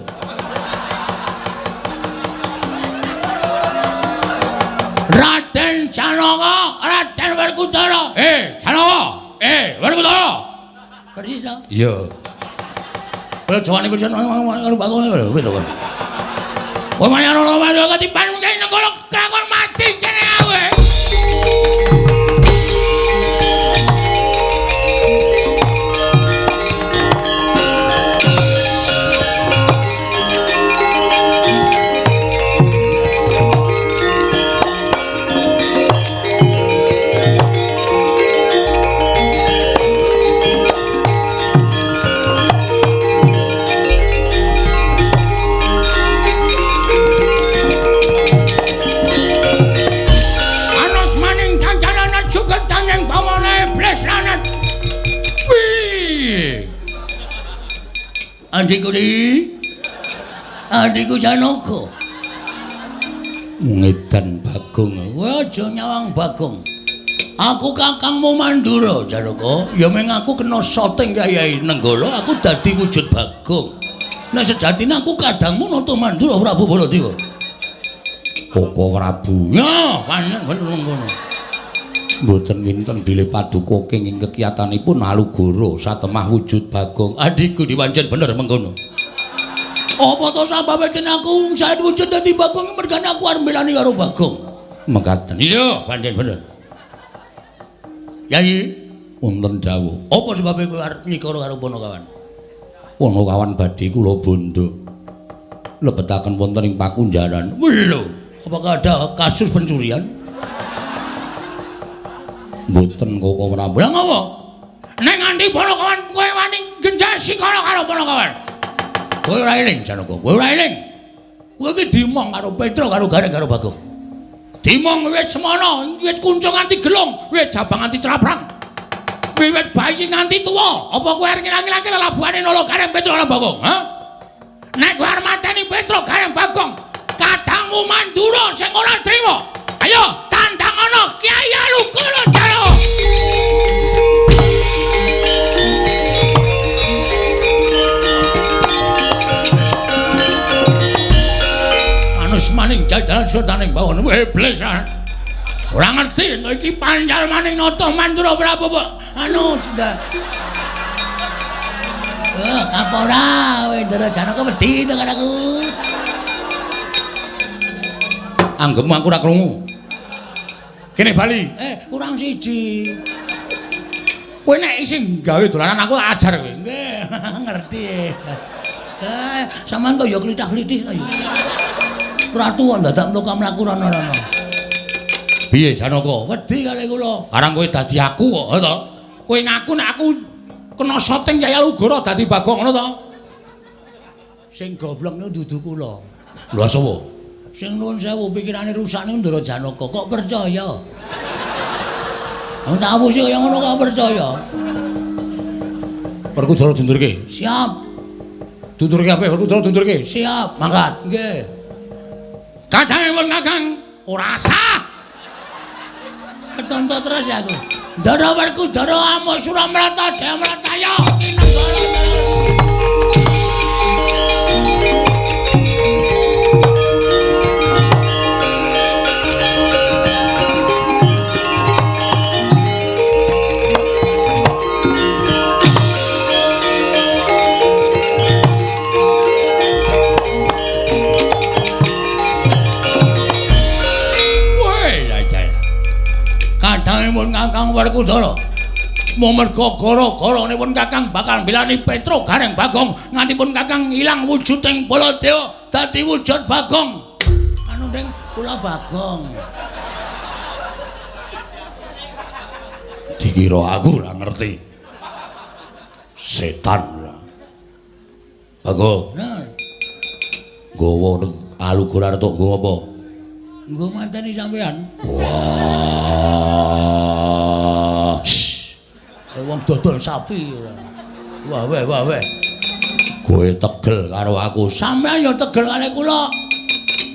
Raden Janaka, Raden Werkudara. Janaka. Werkudara. Persis to? Iya. Kaya jawane kuwi ngono bangun wis to. Kowe manyan ora manyan ketiban mungkin negara krakon mati jeneng aku. Andi kuli. Adikku Janaka. Ngedan Bagong. Kowe aja nyawang Bagong. Aku kakangmu Mandura, Janaka. Ya meng aku kena soting Kyai Nenggala, aku dadi wujud Bagong. Nek sejatine aku kadangmu Nata Mandura Prabu Baladewa. Koko Prabu. Ya, pancen bener ngono. Mboten kinten bilih paduka kenging kekiyatanipun Alugoro satemah wujud Bagong. Adikku dipancen bener mengkono. Apa to sababe ten aku saet wujud dadi Bagong mergane aku arep mbelani karo Bagong. Mekaten. Iya, pancen bener. Yai, wonten dawuh. Apa sebabe kowe arep nyikara karo Panakawan? Panakawan badhe kula bondo. Lebetaken wonten ing pakunjaran. Lho, apakah ada kasus pencurian? Mboten Koko Prabu. Lah ngopo? Nek nganti Panakawan kowe wani gendhas sikara karo Panakawan. Kowe ora eling Janaka, kowe ora eling. Kowe iki dimong karo Petra karo Gareng karo Bagong. Dimong wiwit semono, wiwit kunca nganti gelung, wiwit jabang nganti craprang. Wiwit bayi nganti tuwa. Apa kowe arep ngilang-ngilangke lelabuhane Nala Gareng Petra lan Bagong, ha? Nek kowe arep mateni Petra Gareng Bagong, kadangmu Mandura sing ora trima. Ayo tandang ana Kyai Alugoro Janaka. Maning jajaran sultaning bawon iblis. Ora ngerti nek iki pancal maning Nata Mandura Prabu anu cinta. Apa ora kowe Ndara Janaka wedi to karo aku. Anggepmu aku ora krungu. Kene bali. Kurang siji. Kowe nek isih gawe dolanan aku tak ajar kowe. Nggih, ngerti. Sampeyan kok ya klithah-klithih to ya. Ratu dadak mluka mlaku rono-rono. Piye Janaka? Wedi kali kula. Karang kowe dadi aku kok, to? Kowe ngaku nek aku kena soting Kyai Alugoro dadi Bagong ngono to? Sing goblok niku dudu kula. Lha sapa? Sing nuwun sewu pikirane rusak niku Ndara Janaka. Kok percaya? Wong tak apusi kaya ngono kok percaya. Werkudara dundurke. Siap. Dundurke apik, Werkudara dundurke. Siap. Mangkat. Nggih. Kadangipun Kakang ora sah. Ketonto terus ya aku. Ndara Werkudara amuk Suramrata Jayamrataya kinenggara. Kadangipun Kakang Werkudara mumerga gara-garanipun Kakang bakal mbelani Petra Gareng Bagong ngantipun Kakang ilang wujuding Baladewa dadi wujud Bagong. Anu ning kula Bagong. Dikira aku ora ngerti. Setan ora. Bagong. Nah. Nggawa Alugoro arep tok nggawa apa? Nggo manteni sampean. Wah. Wong dodol sapi. Wah weh wah weh. Kowe tegel karo aku. Sampean ya tegel karo kula.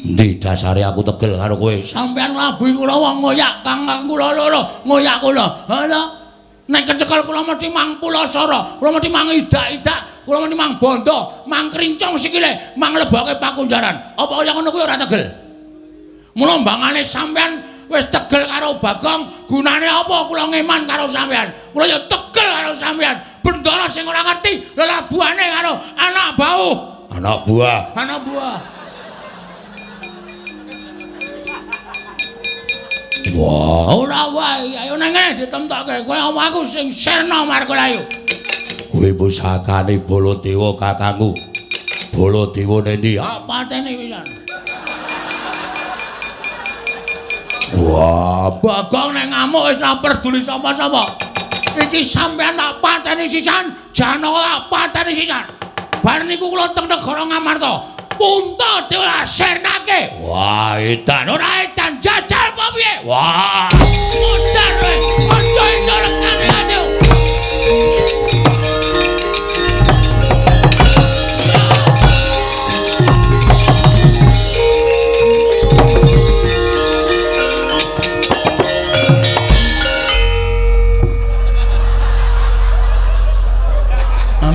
Endi dasare aku tegel karo kowe? Sampean nglabuhi kula wong ngoyak kang kula loro, ngoyak kula. Ha ta? Nek kecekel kula mesti mang pulasara, kula mesti mang idak-idak, kula mesti mang bondo, mang krincong sikile, mang leboke pakunjaran. Apa kaya ngono kuwi ora tegel? Mula mbangane sampean wis tegel karo Bagong, gunane apa kula ngeman karo sampean? Kula ya tegel karo sampean. Bendara sing ora ngerti lelabuhane karo anak bauh. Anak buah. Anak buah. Wah, ora wae, ayo nang ngene ditemtokke. Kowe omong aku sing sirna Margalayu. Kowe pusakane Baladewa kakangku. Baladewa nendi? Ah, pateni pisan. Wah, Bagong nek ngamuk wis ora peduli sapa-sapa. Iki sampean tak pateni sisan, Janaka tak pateni sisan. Bar niku kula teng negara Ngamarta. Punta dewa sirnake. Wah, edan. Ora edan jajal apa piye? Wah, modar kowe. Aja iso rekane ate.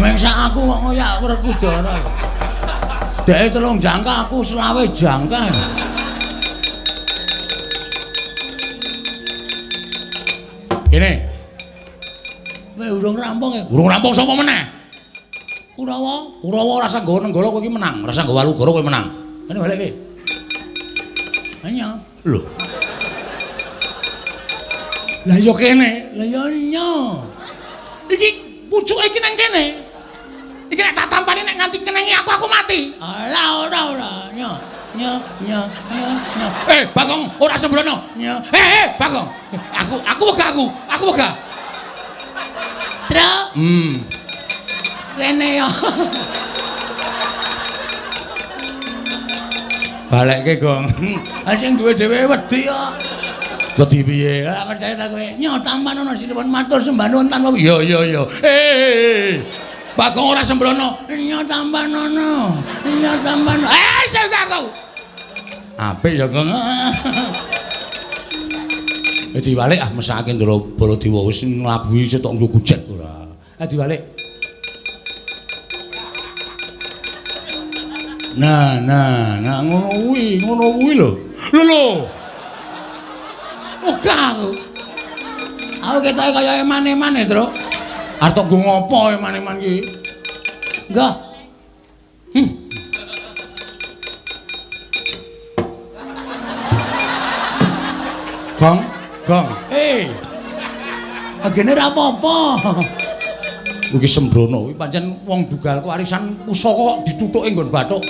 Mengsak aku kok ngoyak Werkudara. Dheke 3 jangka, aku 25 jangka. Kene. Kowe urung rampung ya? Urung rampung sapa meneh? Kurawa, Kurawa ora usah nggawa Nenggala kowe iki menang, ora usah nggawa Walugara kowe menang. Kene balik iki. Nya. Lho. Lah ya kene, lah ya nya. Iki pucuke iki nang kene. Iki nek tak tampani nek nganti kenengi aku mati. Alah ora ora. Nya nya nya nya nya. Bagong ora sembrono. Nya. Bagong. Aku wegah aku. Aku wegah. Truk. Rene yo. Balekke, Gong. Ha sing duwe dhewe wedi kok. Wedi piye? Lah percaya ta kowe. Nyo tampan ana sinuwun matur sembah nuwun tanpa iya iya iya. Bagong ora sembrono. Nyo tampan ana. Nyo tampan. Sing aku. Apik ya, Gong. Diwalik ah mesake Ndara Baladewa wis nglabuhi setok nggo gojek ora. Diwalik. Nah, nah, nah ngono kuwi lho. Lho lho. Ogah aku. Aku ketoke kaya eman-eman e, Truk. Arep tok nggo ngopo eman-eman ki? Enggak. Gong, gong. Agene ora apa-apa. Iki sembrono kuwi pancen wong dugalku arisan pusaka kok dithuthuke nggon bathuk.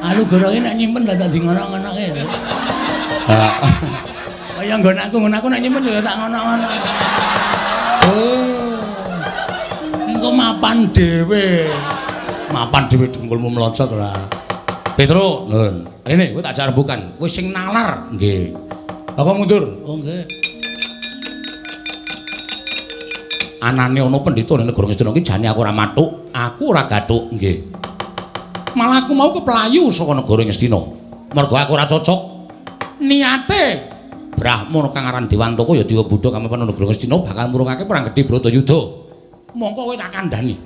Alugara iki nek nyimpen dadak di ngono-ngonoke. Heeh. Kaya nggon aku nek nyimpen ya tak ngono-ngono. Oh. Engko mapan dhewe. Mapan dhewe dengkulmu mlocot ora. Petro, nun. Rene kowe tak jak rembukan. Kowe sing nalar. Nggih. Aku mundur. Oh nggih. Anane ana pendhita ning negara Ngastina iki jane aku ora mathuk, aku ora gathuk. Nggih. Malah aku mau keplayu saka negara Ngastina. Mergo aku ora cocok. Niate Brahmana kang aran Dewantaka ya Dewa Buddha kang mapan negara Ngastina bakal murungake perang gedhe Bratayuda. Mongko kowe tak kandhani.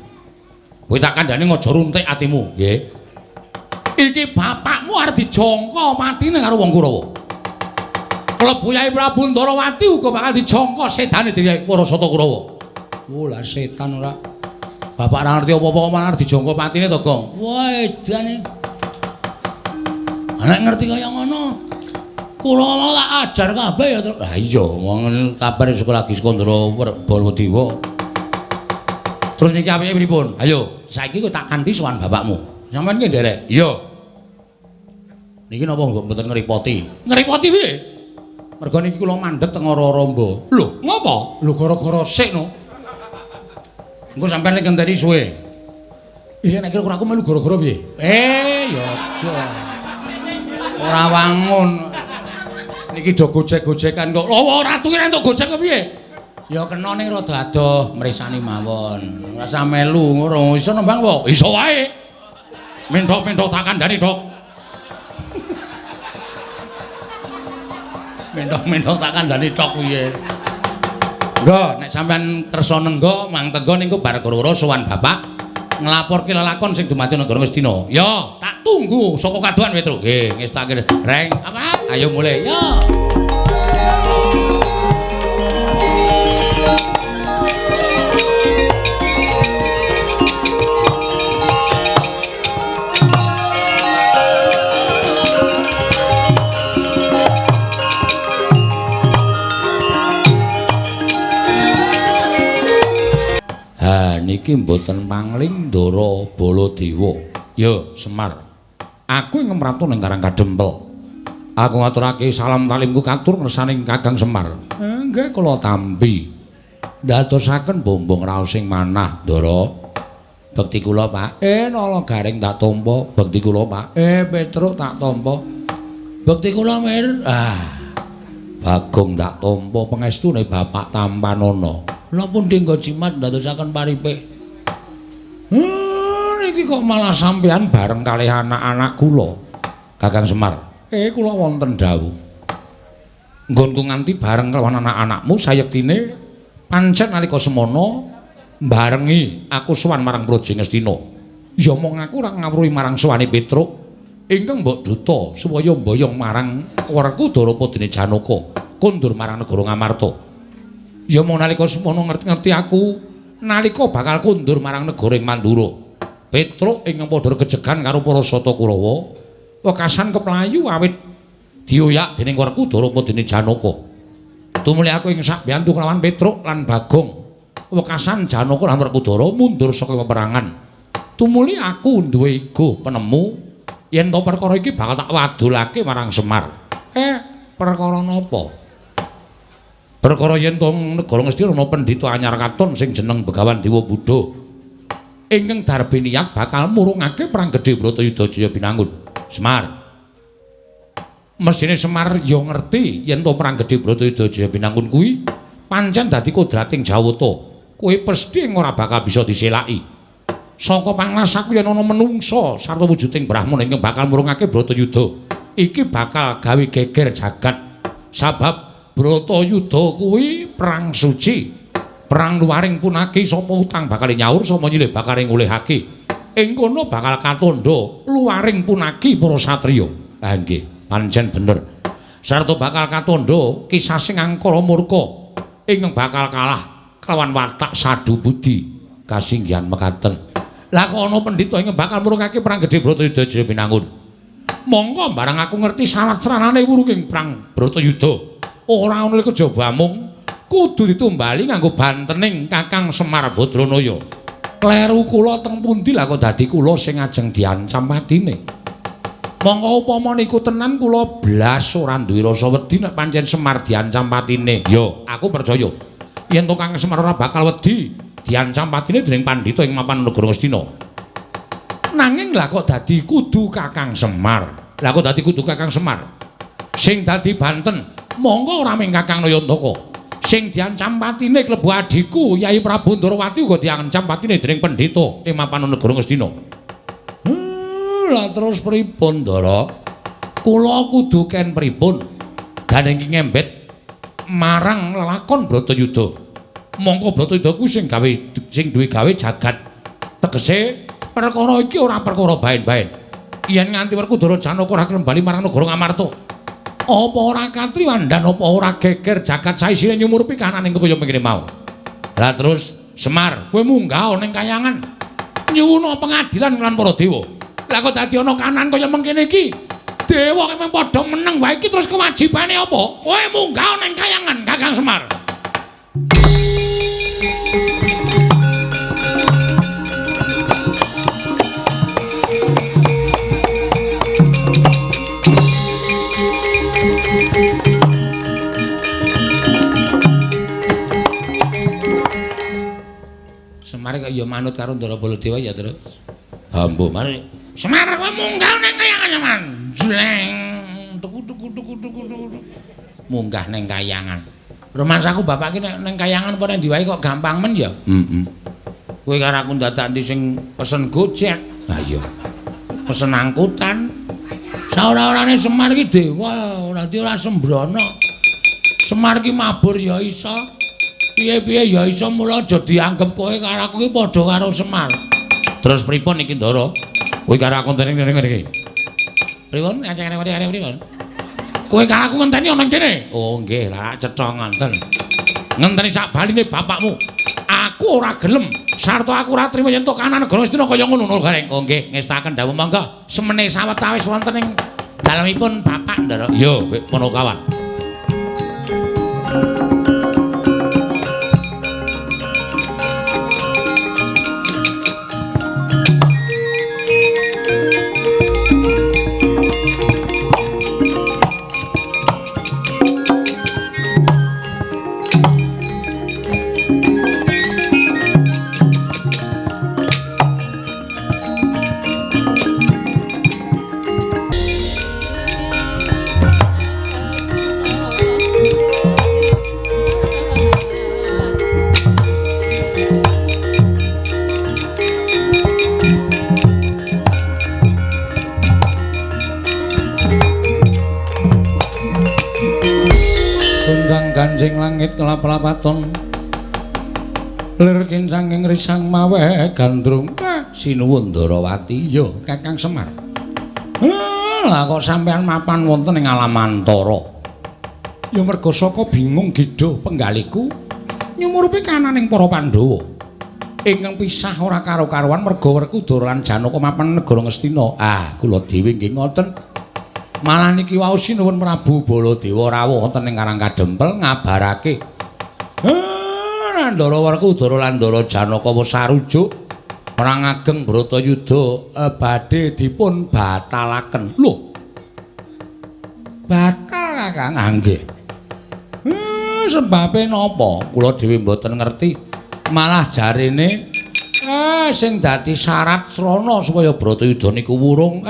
Kowe tak kandhani aja runtik atimu, nggih. Iki bapakmu arep dijangka matine karo wong Kurawa. Klebu Yai Prabu Ndarawati uga bakal dijangka sedane dening Parasata Kurawa. Oh, lah setan ora. Bapak ora ngerti apa-apa kok malah arep dijangka patine to, Gong. Wah, edan. Nek ngerti kaya ngono, Kurawa tak ajar kabeh ya, Truk. Lah iya, wong kabar sekolah lagi Skandara Baladewa. Terus niki apike pripun? Ayo, saiki kowe tak kanthi sowan bapakmu. Sampeyan ki nderek? Iya. Niki napa kok mboten ngrepoti? Ngrepoti piye? Mergo niki kula mandheg teng Ora-Ramba. Lho, ngopo? Lho gara-gara sik no. Engko sampeyan lek ngenteni suwe. Iya nek kira-kira aku melu gara-gara piye? Ya aja. Ora wangun. Niki do gojek-gojekan kok. Lho ora ratu ki entuk gojek kok piye? Ya kena ning rada adoh mresani mawon. Ora usah melu ngono. Iso nembang apa? Iso wae. Menthok-menthok tak kandhani, Dok. Menthok-menthok tak kandhani tok piye. Nggo, nek sampean kersa nengga mang tengga niku bar gara-gara sowan bapak nglaporke lelakon sing dumadi negara Ngastina. Ya, tak tunggu saka kadohan Petro. Nggih, ngestake. Reng, apa? Ayo mulih. Ya. Niki mboten pangling Ndara Baladewa. Ya, Semar. Aku ing mrapta ning Karang Kadempel. Aku ngaturake salam talimku katur ngersaning Kakang Semar. Nggih, kula tampi. Ndadosaken bombong raos sing manah, Ndara. Bekti kula, Pak. Nala Garing tak tampa. Bekti kula, Pak. Petruk tak tampa. Bekti kula, Mir. Ah. Bagong tak tampa pengestune Bapak Tampanana. Kula pun dinggo jimat ndadosaken paripik. Niki kok malah sampean bareng kalih anak-anak kula, Kakang Semar. Kula wonten dawuh. Nggonku nganti bareng kelawan anak-anakmu sayektine pancen nalika semono barengi aku sowan marang Praja Ngastina. Ya mung aku ora ngawruhi marang sowane Petruk ingkang mbok duta supaya mboyong marang Werkudara padene Janaka kondur marang negara Ngamarta. Ya mung nalika semono ngerti-ngerti aku nalika bakal kondur marang negara ing Mandura. Petruk ingkang padha kejegan karo para Sata Kurawa wekasan keplayu awit dioyak dening Werkudara padene Janaka. Tumuli aku ing sakbiyantu kelawan Petruk lan Bagong wekasan Janaka lan Werkudara mundur saka peperangan. Tumuli aku duwe ego penemu yen to perkara iki bakal tak wadulake marang Semar. Perkara napa? Perkara yen to negara Ngastina ana pendhita anyar katon sing jeneng Begawan Dewa Buddha ingkang darbe niat bakal murungake perang gedhe Bratayuda Jaya Binangun. Semar. Mesthine Semar ya ngerti yen to perang gedhe Bratayuda Jaya Binangun kuwi pancen dadi kodrating Jawata. Kowe pesthi ora bakal bisa diselaki. Saka panglasaku yen ana menungsa sarta wujuding brahmana ingkang bakal murungake Bratayuda, iki bakal gawe geger jagat. Sabab Bratayuda kuwi perang suci, perang luaring punaki sapa utang bakal nyaur sapa nyilih bakal ngulihake. Ing kono bakal katandha luaring punaki para satriya. Ha nggih, pancen bener. Sarta bakal katandha kisah sing angkara murka ingkang bakal kalah kelawan watak sadu budi kasinggihan mekaten. Lah kok ana pendhita ingkang bakal murungake perang gedhe Bratayuda Jaya Binangun. Monggo barang aku ngerti syarat saranane wurunging perang Bratayuda. Ora ana kejaba mung kudu ditumbali nganggo bantening Kakang Semar Badranaya. Kleru kula teng pundi lah kok dadi kula sing ajeng diancam patine. Monggo upama niku tenan kula blas ora duwe rasa wedi nek pancen Semar diancam patine. Yo, aku percaya yen to Kakang Semar ora bakal wedi diancam patine dening pandhita ing mapan negara Ngastina. Nanging lah kok dadi kudu Kakang Semar. Lah kok dadi kudu Kakang Semar. Sing dadi banten monggo ora mung Kakang Nayantaka. Sing diancam patine klebu adhiku Yai Prabu Ndorowati uga diancam patine dening pendhita ing mapan negara Ngastina. Lah terus pripun, Ndara? Kula kudu ken pripun? Gandeng iki ngembet marang lelakon Bratayuda. Mongko Bratayuda kuwi sing gawe sing duwe gawe jagat. Tegese perkara iki ora perkara baen-baen. Yen nganti Werkudara Janaka ora kembali marang negara Ngamarta, apa ora katriwandan, apa ora geger jagat saisine nyumurupi kahanan ing kaya mengkene mau. Lah terus Semar, kowe munggah ning kayangan nyuwuna pengadilan lan para dewa. Lah kok dadi ana kahanan kaya mengkene iki? Dewa ki mung padha meneng wae iki terus kewajibane apa? Kowe munggah ning kayangan Kakang Semar. Semar kok ya manut karo Ndara Baladewa ya, Tru. Hambo mari. Semar kowe munggah ning kayangan Semar. Jleng tuku tuku tuku tuku tuku. Munggah ning kayangan. Rumangsaku bapak iki nek ning kayangan apa ning ndi wae kok gampang men ya? Heeh. Kowe karo aku dadak ndi sing pesen Gojek. Ha iya. Pesen angkutan. Saora-orane Semar iki dewa, ora ora sembrono. Semar iki mabur ya iso. Piye-piye ya iso, mula aja dianggep kowe karo aku iki padha karo Semar. Terus pripun iki, Ndara? Kowe karo aku ngenteni ngene iki. Pripun? Ngene pripun? Kowe karo aku ngenteni ana kene. Oh nggih, lah cetha ngonten. Ngenteni sak baline bapakmu. Aku ora gelem, sarta aku ora trima yen to kahanan negara Ngastina kaya ngono lho, Gareng. Oh nggih, ngestaken dawuh monggo. Semene sawetawis wonten ing dalemipun bapak, Ndara. Yo, Panakawan. Kancing langit kelap-lapaton lir kincanging risang maweh gandrung. Sinuwun Ndarawati. Iya, Kakang Semar. Lah kok sampean mapan wonten ing Alamantara? Ya merga saka bingung gidho penggaliku nyumurupi kananing para Pandhawa. Ingkang pisah ora karo-karuan merga Werkudara lan Janaka mapan negara Ngastina. Ah, kula dhewe nggih ngoten. Malah niki wau sinuwun Prabu Baladewa rawuh wonten ing Karang Kadempel ngabarake. Ndara Werkudara lan Ndara Janaka wis sarujuk perang ageng Bratayuda badhe dipun batalaken. Lho. Batal, Kakang? Ah, nggih. Sebabe napa? Kula dhewe mboten ngerti. Malah jarene sing dadi syarat srana supaya Bratayuda niku wurung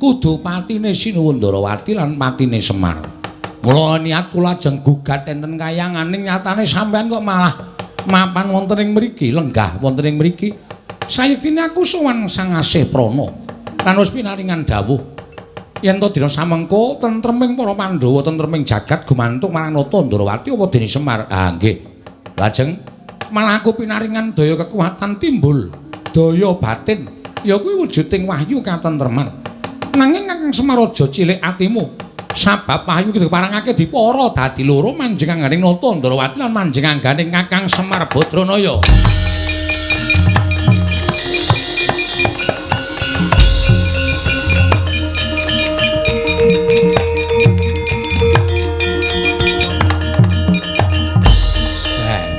kudu patine Sinuwun Ndarawati lan patine Semar. Mula niat kula ajeng gugat enten kayangan ning nyatane sampean kok malah mapan wonten ing mriki, lenggah wonten ing mriki. Sayektine aku sowan Sang Asih Prana lan wis pinaringan dawuh yen to dina samengko tentreming para Pandhawa, tentreming jagat gumantung marang Nata Ndarawati apa dene Semar. Ah nggih. Lajeng malah aku pinaringan daya kekuatan timbul, daya batin, ya kuwi wujuding wahyu katentreman. Nanging Kakang Semar aja cilik atimu. Sabab wahyu iki diparangake dipara dadi loro manjing angganing Nata Ndarawati lan manjing angganing Kakang Semar Badranaya.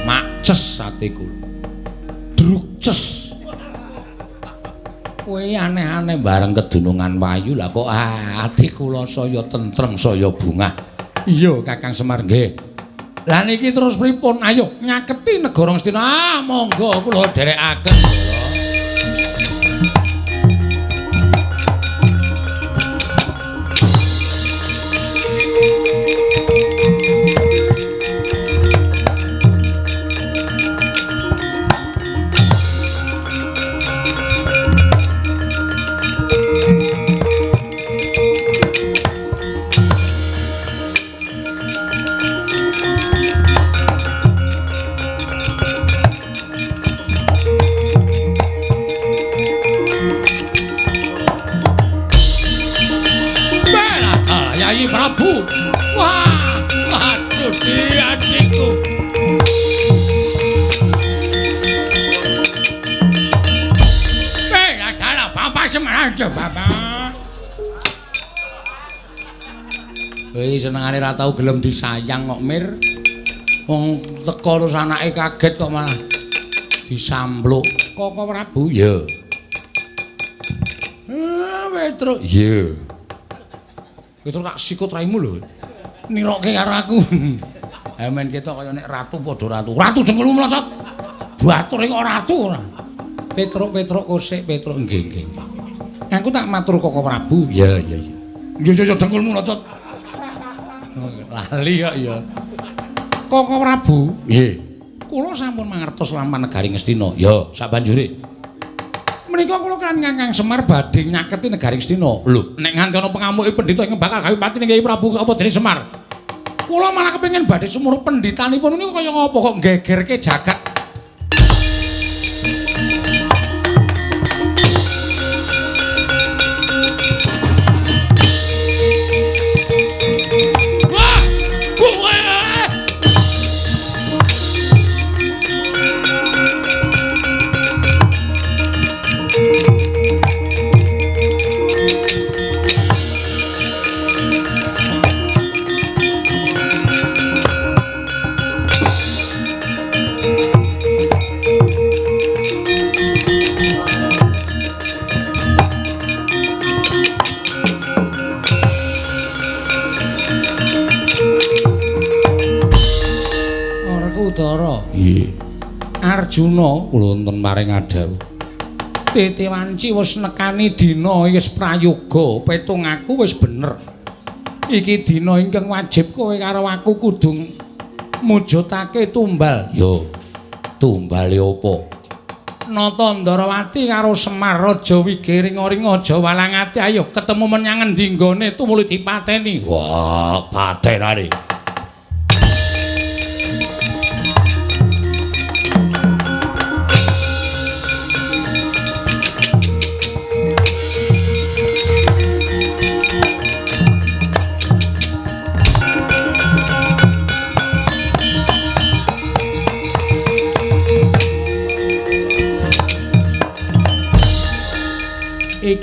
Makces atiku. Drukces. Kowe aneh-aneh bareng kedunungan wayu lah kok ati kula saya tentrem saya bungah. Iya Kakang Semar nggih. Lah niki terus pripun? Ayo nyaketi negara Ngastina. Ah monggo kula dherekaken. Prabu. Wah, aduh adikku. Adalah Bapak Semar, Bapak. Wih, senengane ra tau gelem disayang kok, Mir. Wong teko terus anake kaget kok malah disampluk. Koko Prabu, ya. Petruk, iya. Petruk tak sikut raimu lho. Niroke karo aku. Men ketok kaya nek ratu padha ratu. Ratu dengkulmu mlosot. Batur kok ratu ora. Petruk-petruk kosek Petruk nggih nggih. Aku tak matur Koko Prabu. Ya ya ya. Yo yo yo dengkulmu mlosot. Lali kok ya. Koko Prabu, nggih. Kula sampun mangertos lampah negari Ngastina. Ya, sabanjure. Menika kula kan Kakang Semar badhe nyaketi negari Ngastina. Lho, nek nganti ana pengamuke pendhita ingkang bakal gawe patine Kyai Prabu apa dene Semar. Kula malah kepengin badhe sumurup pendhitanipun niku kaya ngapa kok nggegerke jagat. Wah, kowe Werkudara. Nggih. Arjuna kula wonten paring adhawuh. Titi wanci wis nekani dina wis prayoga, petung aku wis bener. Iki dina ingkang wajib kowe karo aku kudu mujudake tumbal. Yo. Tumbale apa? Nata Ndarawati karo Semar Raja Wigiringa-ringa aja walangati ayo ketemu menyang endi nggone tumuli dipateni. Wah, patenane.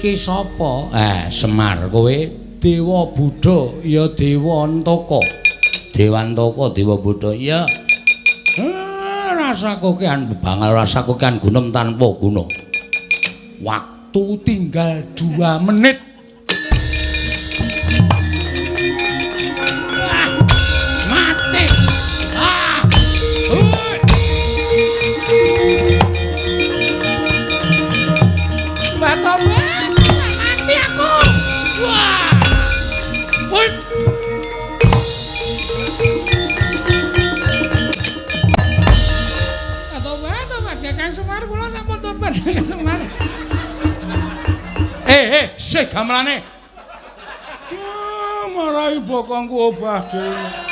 Iki sapa? Semar kowe Dewa Buddha ya Dewa Antaka. Dewantaka Dewa Buddha iya. Rasa kokean bebangal rasa kokean gunem tanpa guna. Waktu tinggal 2 menit. Wah, mati. Ah. Batobat, mati aku. Wah. Woi. Tobat, Kakang Semar kula sampun tobat Kakang Semar. Sik gamelane. Ya, marai bokongku obah dhewe.